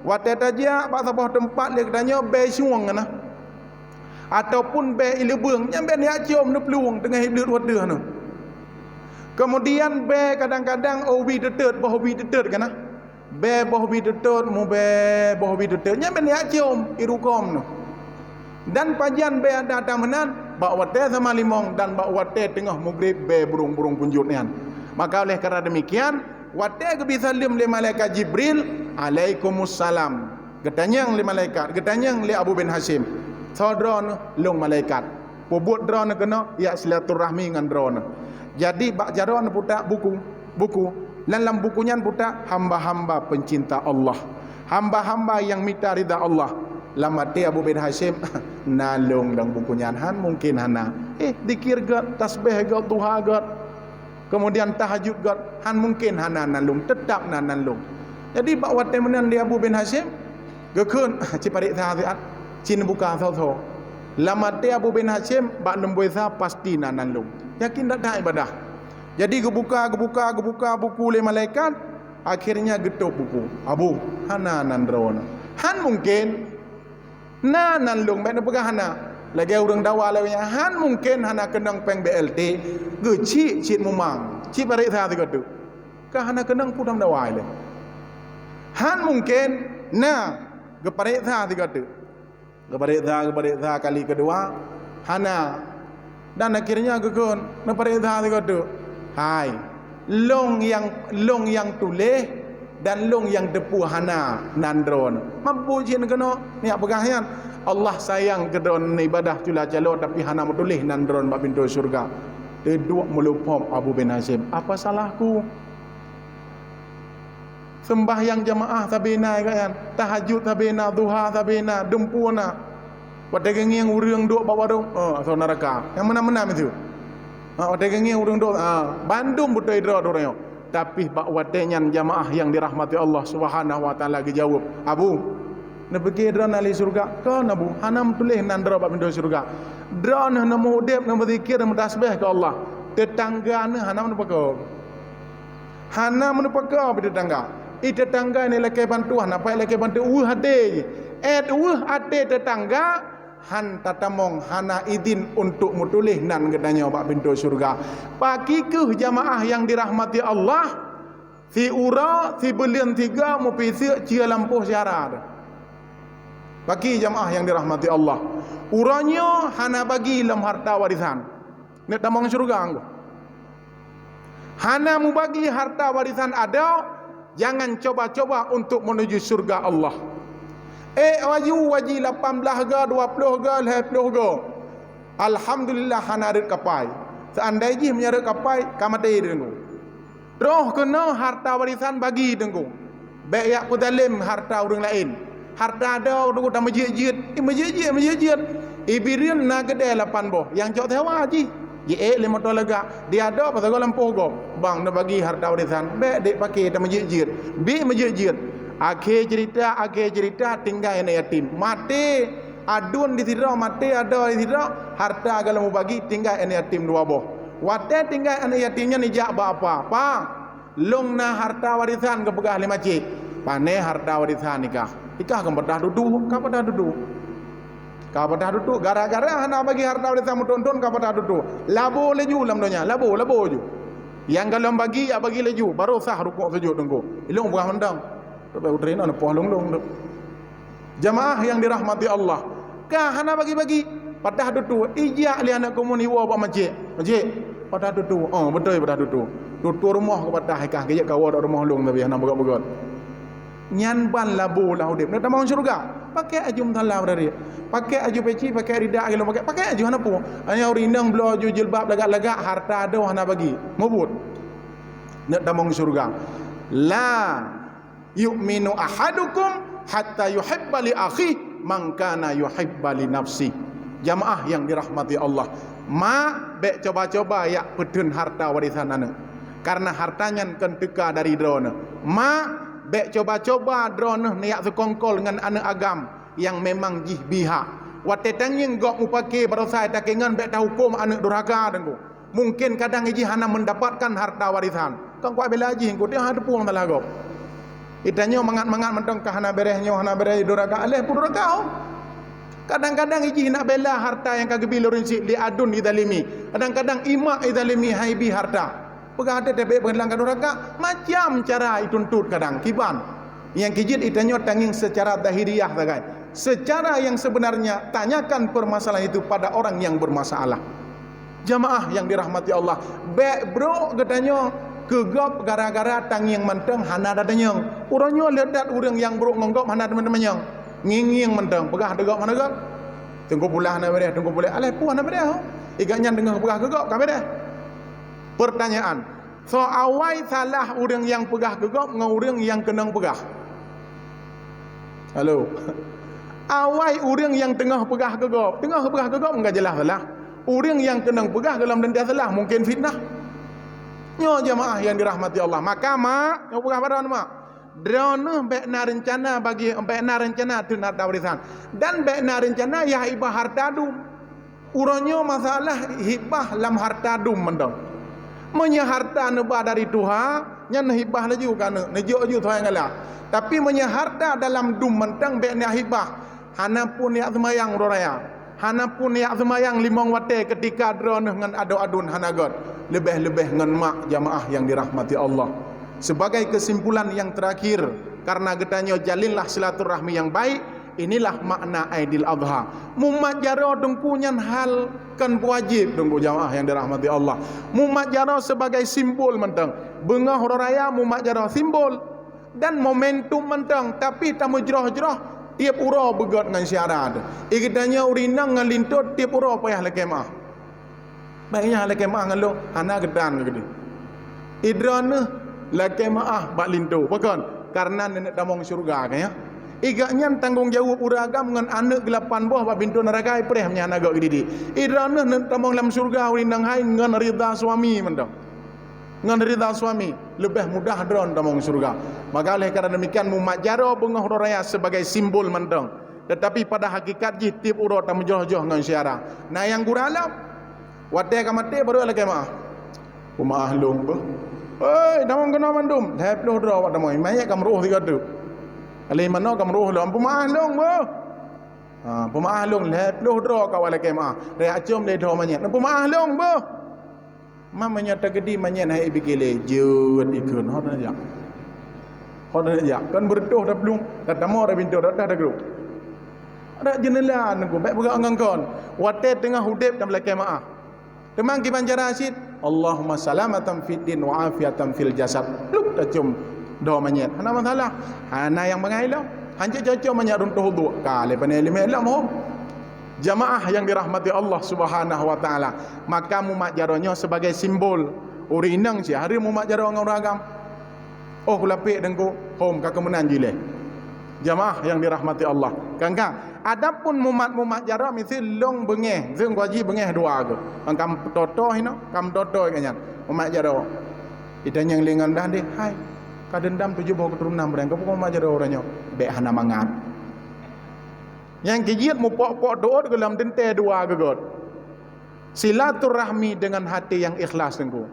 Watèe tajak bak saboh teumpat lé geutanyoe bèe sueng na. Ataupun bèe ileubeueng, nyan bèe neujak ciom neuplueng teungoh iblih watèe nyoe. Keumudian bèe kadang-kadang ubi teuteut, boh ubi teuteut ka na. Bèe boh ubi teuteut, mubèe boh ubi teuteut, nyan bèe neujak ciom irukom nyoe. Dan pajan bèe ada-ada meunan, bak watèe sama limong dan bak watèe teungoh mugreb bèe burông-burông punjot nyan. Maka oleh karena demikian, watèe geubri saleuem lé malaikat Jibril, "Alaikumussalam." Geutanyong lé malaikat, geutanyong lé Abu bin Hasyim, "Soe droeneuh?" "Lôn malaikat." "Peubuet droeneuh keunoe?" "Jak silaturahmi ngon droeneuh." Jadi bak jaroe putak buku, buku. Dan lam buku nyan putak hamba-hamba pencinta Allah, hamba-hamba nyang mita ridha Allah. Lam até Abu bin Hasyim, "Na lôn lam buku nyan, han mungken hana. Eh, zikir gèt, tasbih gèt, duha gèt." Keumudian tahajud gèt, han mungken hana nan lôn, teutap na nan lôn. Jadi bak watèe meunan di Abu bin Hasyim, geukheun, "Ci pareksa siat, ci neubuka soe-soe." Lam até Abu bin Hasyim, bak lumbôi sa pasti na nan lôn. Yakin that-that ibadah. Jadi geubuka, geubuka, geubuka buku lé malaikat, akhirnya geutôp buku. "Abu, hana nan droeneuh." "Han mungken." "Na nan lôn, bèk neupeugah hana." Lagèe ureueng dawa lagèe nyan, han mungken hana keunong pèng B L T, geucit cit mumang, ci pareksa sigoe teuk. Ka hana keunong peue tameudawa lé. Han mungken na, geupareksa sigoe teuk. Geupareksa, geupareksa kali keudua, hana. Dan akhirnya geukheun, neupareksa sigoe teuk. Hai, lôn nyang, lôn nyang tuléh dan lôn nyang teupeue hana nan droeneuh. Mampu cit neukeunoe, neujak peugah nyan. Allah sayang keu droeneuh ibadah cula calo, tapi hana meutuléh nan droeneuh bak pintoe syeuruga. Teuduek meulupom Abu bin Hasyim. Apa salahku? Seumbahyang jamaah sabe na, tahajud sabe na, duha sabe na, dumpeue na. Watèe geungieng ureueng duek bak warong, oh, asoe neuraka. Nyang meunan-meunan miseue. Ha, watèe geungieng ureueng duek, ha, bandum beutôi droe ureueng nyoe. Tapi bak watèe nyan jamaah nyang dirahmati Allah Subhanahu wa Taala geujaweueb, "Abu, neupiké droeneuh ahli syeuruga?" "Kon, Abu, hana meutuléh nan droe bak pintoe syeuruga. Droeneuh neumeuudép, neumeuzikir, neumeutasbih keu Allah. Teutangga neuh hana meuneupeuko." Hana meuneupeuko bak teutangga. I teutangga nyoe lakèe bantu, hana payah lakèe bantu, weueh até jih. Ét weueh até teutangga, han tatamong, hana idin untuk meutuléh nan geutanyoe bak pintoe syeuruga. Pakri kheueh jamaah nyang dirahmati Allah, siuroe, sibuleuen sigoe meupiseuk cie lampôh syara. Pakri jamaah nyang dirahmati Allah. Uroe nyoe hana bagi lom harta warisan. Neuk tamong syeuruga ngon hana mubagi harta warisan adoe, jangan coba-coba untuk menuju syeuruga Allah. Ék laju, bagi lapan blaih go, dua ploh go, lhèe ploh go. Alhamdulillah hana rhot kapai. Seandai jih meunyo rhot kapai, ka maté deungon. Troh keunoe harta warisan bagi teungku. Bèk jak peuzalem harta ureueng laén. Harta adoe teungku tameujeuet-jeuet, eh, meujeuet-jeuet, meujeuet-jeuet. Ié bireuen na keudè lapan boh, nyang cok sewa jih. Jiék lé moto lagak, di adoe pasoe gob lampôh gob. Bang neubagi harta warisan, bèk dek paké tameujeuet-jeuet. Bèk meujeuet-jeuet. Akhé cerita, akhé cerita tinggai aneuk yatim. Maté aduen di sidroe, maté adoe di sidroe, harta gohlom bagi tinggai aneuk yatim dua boh. Watèe tinggai aneuk yatim nyan ijak bak apa? Pa, lôn na harta warisan, geupeugah lé makcik. Pané harta warisan i kah? I kah ka padah tutoe, ka padah tutoe. Ka padah tutoe, gara-gara hana bagi harta warisan meuthon-thon ka padah tutoe. Labo laju lam donya, labo, labo laju. Nyang gohlom bagi, jak bagi laju, barô sah rukuk sujud teungku. Ilôn peugah mantong. Tapi putri na neupoh lôn-lôn tu. Jamaah nyang dirahmati Allah, ka hana bagi-bagi, padah tutoe, ijak lé aneuk keumuen iwoe bak makcik. "Makcik, padah tutoe." "Oh, beutôi padah tutoe." Tutoe rumoh geupadah i kah, geujak kawoe bak rumoh lôn tapi hana beugöt-beugöt. Nyan ban labo lam udép. Neuk tamong syeuruga. Pakai aju meusalah beurari. Pakai aju peci, pakai rida lom pakai. Pakai aju hana peue. Hanya ureueng inong bloe aju jilbab lagak-lagak, harta doh hana bagi. Mubuet. Neuk tamong syeuruga. La yu'minu ahadukum hatta yuhibba li akhihi ma kana yuhibbu li nafsihi. Jamaah yang dirahmati Allah, mak bék coba-coba jak peutheun harta warisan aneuk, karena harta nyan kon teuka dari droeneuh. Mak bék coba-coba droeneuh neujak seukongkol ngon aneuk agam nyang memang jih bihak. Watée tangieng gob mupake barosa takengon bék tahukôm aneuk durhaka deungoe. Mungken kadang jih hana mendapatkan harta warisan. Kon kuat bela jih, engkau teuh hana teupeu masalah gob. Geutanyoe mangat-mangat mantong ka hana beres nyoe, hana beres durhaka, aléh pun durhaka. Kadang-kadang jih nak bela harta nyang ka geubri lé ureueng syik, li adun izalimi. Kadang-kadang imak izalimi hai bi harta. Peugah até teubiet peugelang ka durhaka, macam cara ituntot kadang kiban. Nyang kijeuet geutanyoe tangieng secara zahiriah sagai. Secara yang sebenarnya, tanyakan permasalahan itu pada orang yang bermasalah. Jamaah yang dirahmati Allah, bék brok geutanyoe keu gob gara-gara tangieng mantong hana tatanyong. Uroe nyoe le that ureueng nyang brok ngon gob hana tatanyong. Ngieng-ngieng mantong, peugah di gob hana gob. Teungku pulah hana beres, teungku pulah aléh puih hana beres. Igat nyan deungoe peugah keu gob ka beres. Pertanyaan, soe awai salah ureueng nyang peugah keu gob ngon ureueng nyang keunong peugah? Halo. Awai ureueng nyang teungoh peugah keu gob. Teungoh peugah keu gob enggak jeulaih salah. Ureueng nyang keunong peugah golom teuntée salah, mungken fitnah. Nyoe jamaah yang dirahmati Allah. Maka mak, nyoe peugah bak droeneuh mak. Droeneuh bék na reuncana bagi, bék na reuncana theun harta warisan. Dan bék na reuncana yah hibah harta dum. Uroe nyoe masalah hibah lam harta dum mantong. Meunyoe harta neuba dari tuha, nyan neuhibah laju keu aneuk, neujok laju tuha nyang galak. Tapi meunyoe harta dalam dum mantong bék neuhibah, hana pun jak seumayang uroe raya, hana pun jak seumayang limong watée keutika droeneuh ngon adoe aduen hana göt, leubeh-leubeh ngon mak jamaah nyang dirahmati Allah. Sebagai kesimpulan yang terakhir, karena geutanyoe jalinlah silaturahmi yang baik, inilah makna Aidil Adha. Mumat jaroe teungku nyan hal kon wajéb teungku jamaah nyang dirahmati Allah. Mumat jaroe sebagai simbol mantong. Beungoh uroe raya mumat jaroe simbol dan momentum mantong, tapi tameujroh-jroh tieb uroe beugöt ngon syara teuh. Geutanyoe ureueng inong ngon linto tieb uroe payah lakée meu'ah. Bék nyan lakée meu'ah ngon lôn, hana geutan geude. Droeneuh lakée meu'ah bak linto. Pakon? Karena neuneuk tamong syeuruga, kan ya? Igat nyan tanggong jaweueb ureueng agam ngon aneuk geulapan boh bak pintoe neuraka ipreh meunyan hana göt geudidik. Droeneuh neuk tamong lam syeuruga ureueng inong hai ngon ridha suami mantong. Ngon ridha suami, leubeh mudah droeneuh tamong syeuruga. Maka oleh karena demikian mumat jaroe beungoh uroe raya sebagai simbol mantong. Tetapi pada hakikat jih tieb uroe tameujroh-jroh ngon syara. Na nyang gura lom. Watée ka maté baru lakée meu'ah. Peumeu'ah lôn beuh. Hei, tamong keunoe mandum, lhée ploh droe awak tamong. Manyét ka meuruôh sigoe teuk. Lheuh manoe ka meuruôh lom, peumeu'ah lôn beuh. Ha, peumeu'ah lôn lhée ploh droe ka awak lakée meu'ah. Raya acöm lé droe manyét. Peumeu'ah lôn beuh. Ma meunyoe teukeudi manyét hai bigé lé, jeuet ikheun, hot neujak. Hot neujak, kon beureutoh taplueng, tatamong lam pintoe, tadah tagrôp. Ada jeuneula nunggu, bék peugah ngon kon. Watée teungoh udeb dan lakée meu'ah. Teuma kiban cara cit, Allahumma salamatan fid din wa afiatan fil jasad. Pluk tacöm doh manyét. Hana masalah. Hana nyang bangai lom. Hanjeuet cocok manyét runtoh uduk. Ka lé pane limé lom hom. Jamaah yang dirahmati Allah Subhanahu wa Taala, maka mumat jaroe nyoe sebagai simbol ureueng inong cit hareuem mumat jaroe ngon ureueng agam. Oh, kulapék deungku, hom ka keumeunan jih lé. Jamaah yang dirahmati Allah. Kan-kan, adapun mumat-mumat jaroe miseue lôn beungéh, miseue geuji beungéh dua geuh. Kan kam toto hino, kam toto ka nyan. Mumat jaroe. Itanyong lé ngon dah deh, hai. Ka deundam tujoh boh keuturonan beurang, ka pukon mumat jaroe uroe nyoe. Bék hana mangat. Nyang keujeuet mupok-pok doot gohlom teuntée dua geugöt. Silaturahmi dengan hati yang ikhlas, Teungku.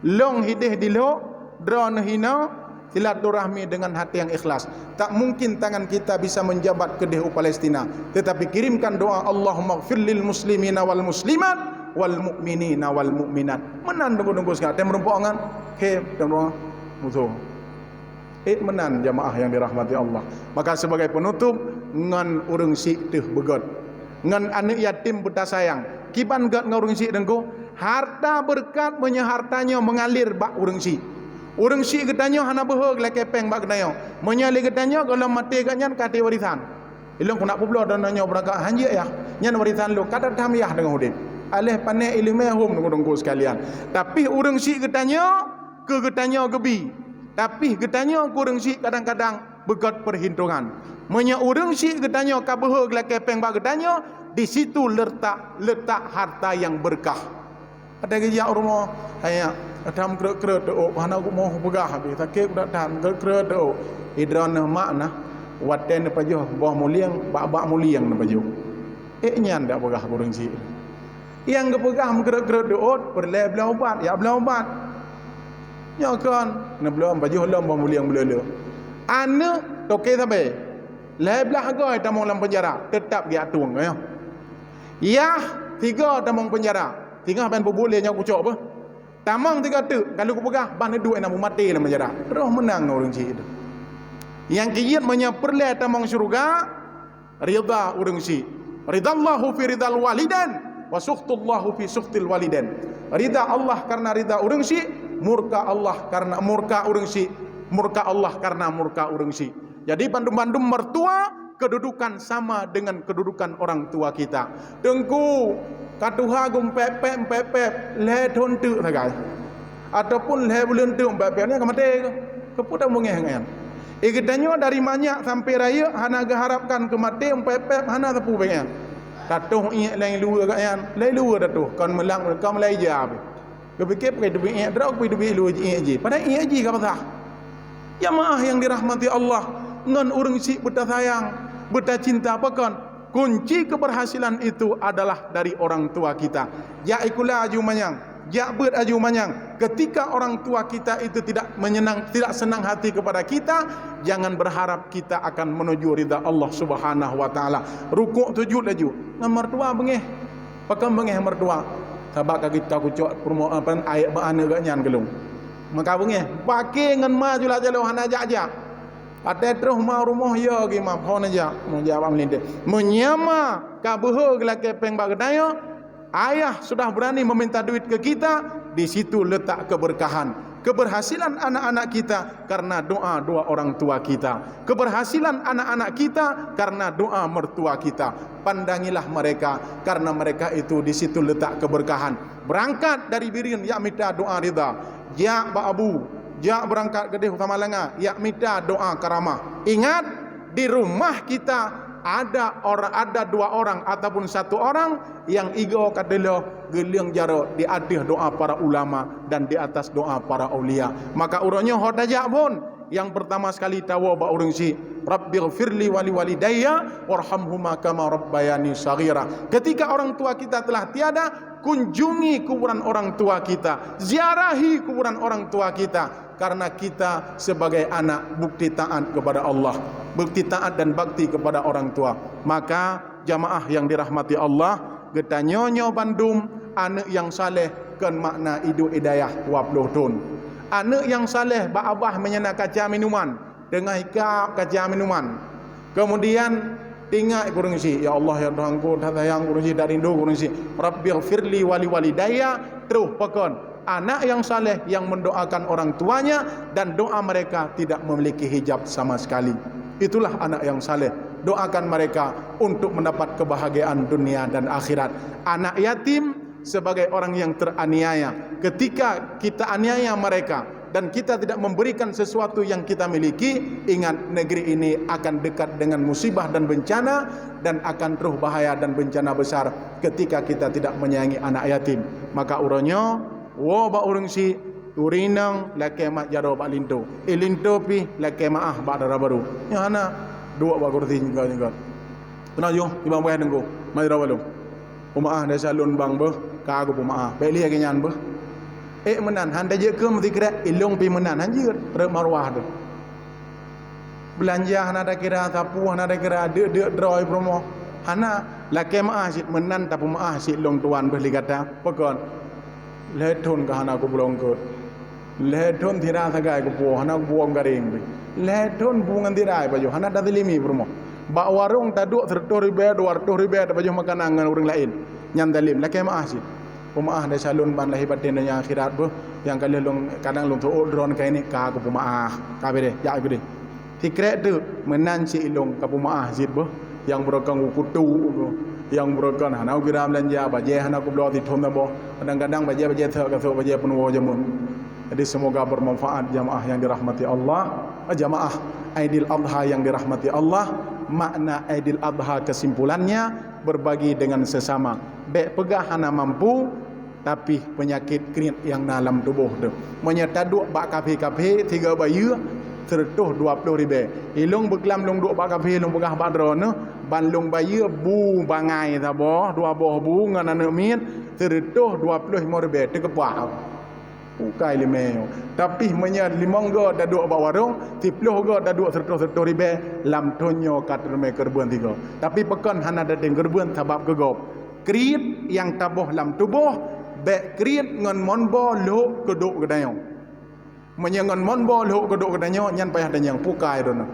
Lôn hideh dilhok, droeneuh hinoe, silaturahmi dengan hati yang ikhlas. Tak mungkin tangan kita bisa menjabat keudeh u Palestina, tetapi kirimkan doa, "Allahummaghfir lil muslimina wal muslimat, wal mu'minina wal mu'minat." Meunan Teungku-teungku sekalian, tem rumpok angan, he, tem rumpok musoh. Ék meunan jamaah yang dirahmati Allah. Maka sebagai penutup, ngon ureueng syik teuh beugöt. Ngon aneuk yatim beutasayang. Kiban göt ngon ureueng syik Teungku? Harta beureukat meunyoe harta nyoe meungalir bak ureueng syik. Ureueng syik geutanyoe hana beuhe lakée péng bak geutanyoe. Meunyoe lé geutanyoe gohlom maté geuh nyan ka até warisan. Ilong keunak peubloe dan nyoe beurangkat hanjeuet yah. Nyan warisan lôn, ka that tham yah teungoh udeb. Aléh pané ileumé hom teungku-teungku sekalian. Tapi ureuëng syiek geutanyoe, keu geutanyoe geubi. Tapi geutanyoe keu ureuëng syiek kadang-kadang beugöt peuhitongan. Meunyoe ureuëng syiek geutanyoe ka beuhe geulakée péng bak geutanyoe, di situ letak, letak harta yang berkah. Ada geujak rumoh, hanya tam kreuet-kreuet teuok, hana geumoh peugah habéh, sakét udah tam kreuet-kreuet teuok. Idroeneuh mak nah, watée neupajoh boh mulieng, bak-bak mulieng neupajoh. Ék nyan dak peugah ureuëng syiek. Nyang geupeugah meukreuet-kreuet teuôt, peureulée bloe ubat, jak bloe ubat. Nyoe kon, neubloe pajoh lom boh mulieng bloe-bloe. Aneuëk toke sabe, lhée blaih goe tamong lam peunjara, teutab geujak tueng, nyoe. Yah, tiga tamong peunjara. Singoh ban peubuet lé nyoe kucok beuh. Tamong tiga teuk, ka lheueh kupeugah, ban duek na meumaté lam peunjara. Troh meunang ngon ureuëng syiek teuh. Nyang keujeuet meunyoe peureulée tamong syeuruga, ridha ureuëng syiek. Ridallahu fi ridal walidain, wa sukhtullahu fi sukhtil walidain. Ridha Allah karena ridha ureuëng syiek, murka Allah karena murka ureuëng syiek, murka Allah karena murka ureuëng syiek. Jadi bandum-bandum mertua kedudukan sama dengan kedudukan orang tua kita. Teungku, ka tuha geumpép-pép, mpép-pép, lhée thon teuk sagai. Ataupun lhée buleuen teuk mpép-pép nyan ka maté keuh. Keupeue tabeungéh ngon nyan? Eh, geutanyoe dari manyak sampai rayeuk hana geuharapkan keu maté mpép-pép hana sapeue bék nyan. Tatoh iék lé luweue gak nyan, lé luweue tatoh, kon meulang, kon meulai ja pih. Geupike pakai teubiet iék droe, pakai teubiet luweue ji iék jih. Padahai iék jih ka basah. Jamaah yang dirahmati Allah, ngon ureuëng syiek beutasayang, beutacinta pakon, kunci keberhasilan itu adalah dari orang tua kita. Jak ikula aju manyang, jak beuet aju manyang. Ketika orang tua kita itu tidak menyenang, tidak senang hati kepada kita, jangan berharap kita akan menuju ridha Allah Subhanahu wa Taala. Rukuk sujud laju. Ngon mertua beungéh. Pakon beungéh mertua? Sabab ka geucok-kucok peurumoh, apa, aneuk bak aneuk geuh nyan keu lôn. Maka beungéh, paké ngon ma jula-jula hana jak-jak. Watée troh ma rumoh, yo geuh ma, ho neujak, neujak bak meulintée. Meunyoe ma ka beuhe geulakée péng bak geutanyoe, ayah sudah berani meminta duit ke kita, di situ letak keberkahan. Keberhasilan anak-anak kita karena doa dua orang tua kita. Keberhasilan anak-anak kita karena doa mertua kita. Pandangilah mereka, karena mereka itu di situ letak keberkahan. Berangkat dari Bireuen, jak mita doa ridha. Jak bak abu, jak berangkat keudeh u Samalanga, jak mita doa karamah. Ingat, di rumah kita ada orang, ada dua orang ataupun satu orang yang igoe ka teuloh geulieng jaroe di ateueh doa para ulama dan di atas doa para aulia. Maka uroe nyoe ho tajak phon, nyang pertama sekali tawoe bak ureuëng syiek, "Rabbighfirli wa liwalidayya warhamhuma kama rabbayani shaghira." Ketika orang tua kita telah tiada, kunjungi kuburan orang tua kita, ziarahi kuburan orang tua kita. Karena kita sebagai anak bukti taat kepada Allah, bukti taat dan bakti kepada orang tua. Maka jamaah yang dirahmati Allah, geutanyoe nyoe bandum aneuëk nyang saleh kon makna iduek i dayah dua ploh thon. Aneuëk nyang saleh bak babah meunyoe na kaca minuman, teungoh ikab kaca minuman. Kemudian, ingat keu ureuëng syiek, "Ya Allah, ya Tuhanku, that sayang keu ureuëng syiek, that rindu keu ureuëng syiek. Rabbighfirli wa liwalidayya," troh pakon? Anak yang saleh yang mendoakan orang tuanya dan doa mereka tidak memiliki hijab sama sekali. Itulah anak yang saleh. Doakan mereka untuk mendapat kebahagiaan dunia dan akhirat. Anak yatim sebagai orang yang teraniaya. Ketika kita aniaya mereka dan kita tidak memberikan sesuatu yang kita miliki, ingat, negeri ini akan dekat dengan musibah dan bencana dan akan troh bahaya dan bencana besar ketika kita tidak menyayangi anak yatim. Maka uroe nyoe, woe bak ureuëng syiek, turi inong, lakée mat jaroe bak linto. Eh, linto pih lakée maáh bak dara barô. Nyoe hana, duek bak kursi nyeugot-nyeugot. Keunoe yoh, Imam Wahid Teungku, mat jaroe bak lôn. Peumaáh desya lôn bang beuh, ka geupeumaáh. Bék lé lagée nyan beuh. Ék meunan, han tajeuet keu meusikrek, ilong pih meunan, han jeuet, rot maruah teuh. Beulanja hana takira, sapeue hana takira, deuk-deuk droe peurumoh. Hana, lakée maáh cit meunan, tapeumaáh cit lôn tuan beuh lé gata. Pakon? Lhée thon ka hana kupeulong keu. Lhée thon sira sagai kupuwoe, hana kupuwoe garéng pih. Lhée thon bu ngon sira pajoh, hana tasilimi peurumoh. Bak warong taduek sireutoh ribée, dua reutoh ribée tapajoh makanan ngon ureuëng laén. Nyan zalim, lakée maáh cit. Peumaáh desya lôn ban lahé batén donya akhirat beuh, nyang ka lheueh lôn, kadang lôn seuôt droeneuh keu ineuk ka kupumaáh. Ka beudeh, jak beudeh. Sikrek teuk, meunan cit ilong ka pumaáh cit beuh. Nyang beureukan u kutu, nyang beureukan hana kira beulanja, bajée hana kubloe sithom saboh. Kadang-kadang bajée-bajée that ka sôk bajée peunuwoe jameun. Jadi semoga bermanfaat jamaah yang dirahmati Allah, eh, jamaah Aidil Adha yang dirahmati Allah. Makna Aidil Adha kesimpulannya berbagi dengan sesama. Bék peugah hana mampu, tapi peunyakét kriet nyang na lam tuboh teuh. Meunyoe taduek bak kafé-kafé sigoe bayeue seureutôh dua ploh ribée. Ilong beuklam lôn duek bak kafé lôn peugah bak droeneuh, ban lôn bayeue bu bangai saboh, dua boh bu ngon aneuëk miet seureutôh dua ploh limong ribée teukeupah. Bukai limong. Tapi meunyoe limong goe taduek bak warong, siploh goe taduek seureutôh-seureutôh ribée, lam thon nyoe ka teurimé keureubeuen sigoe. Tapi pakon hana tatém keureubeuen sabab keu gob. Kriet nyang taboh lam tuboh, bék kriet ngon mon boh lhok keuduek geutanyoe. Meunyoe ngon mon boh lhok keuduek geutanyoe, nyan payah tanyong, bukai droeneuh.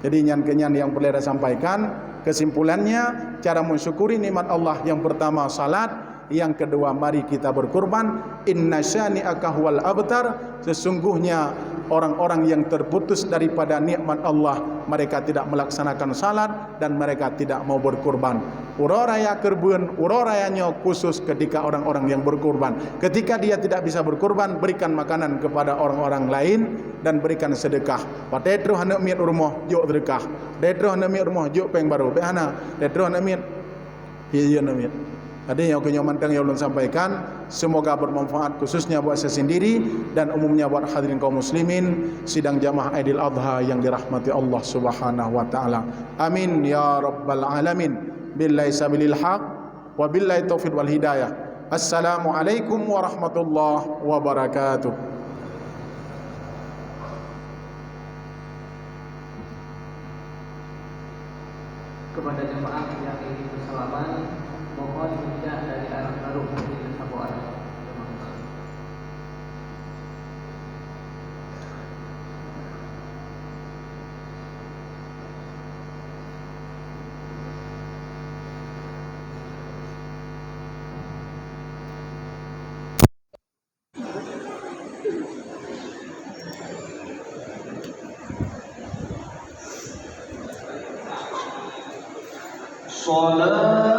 Jadi nyan keuh nyan nyang peureulée tasampaikan. Kesimpulannya, cara mensyukuri nikmat Allah yang pertama salat, yang kedua mari kita berkurban. Inna syani'aka huwal abtar, sesungguhnya orang-orang yang terputus daripada nikmat Allah, mereka tidak melaksanakan salat dan mereka tidak mau berkurban. Uroe raya keureubeuen, uroe raya nyoe khusus ketika orang-orang yang berkurban. Ketika dia tidak bisa berkurban, berikan makanan kepada orang-orang lain dan berikan sedekah. Watée troh aneuëk miet u rumoh, jok sedekah. Watée troh aneuëk miet u rumoh, jok péng barô. Bék hana, watée troh aneuëk miet, iya, iya, aneuëk miet. Jadi nyang keuh nyoe mantong nyang ulôn sampaikan, semoga bermanfaat khususnya buat saya sendiri dan umumnya buat hadirin kaum muslimin sidang jamaah Aidil Adha yang dirahmati Allah Subhanahu wa taala. Amin ya rabbal alamin. Billahi sabilil haq. Wabillahi taufiq wal hidayah. Assalamualaikum warahmatullahi wabarakatuh. Kepada jemaah yang ingin bersalaman, mohon izin dari arah baru mungkin saboh arah. Salat.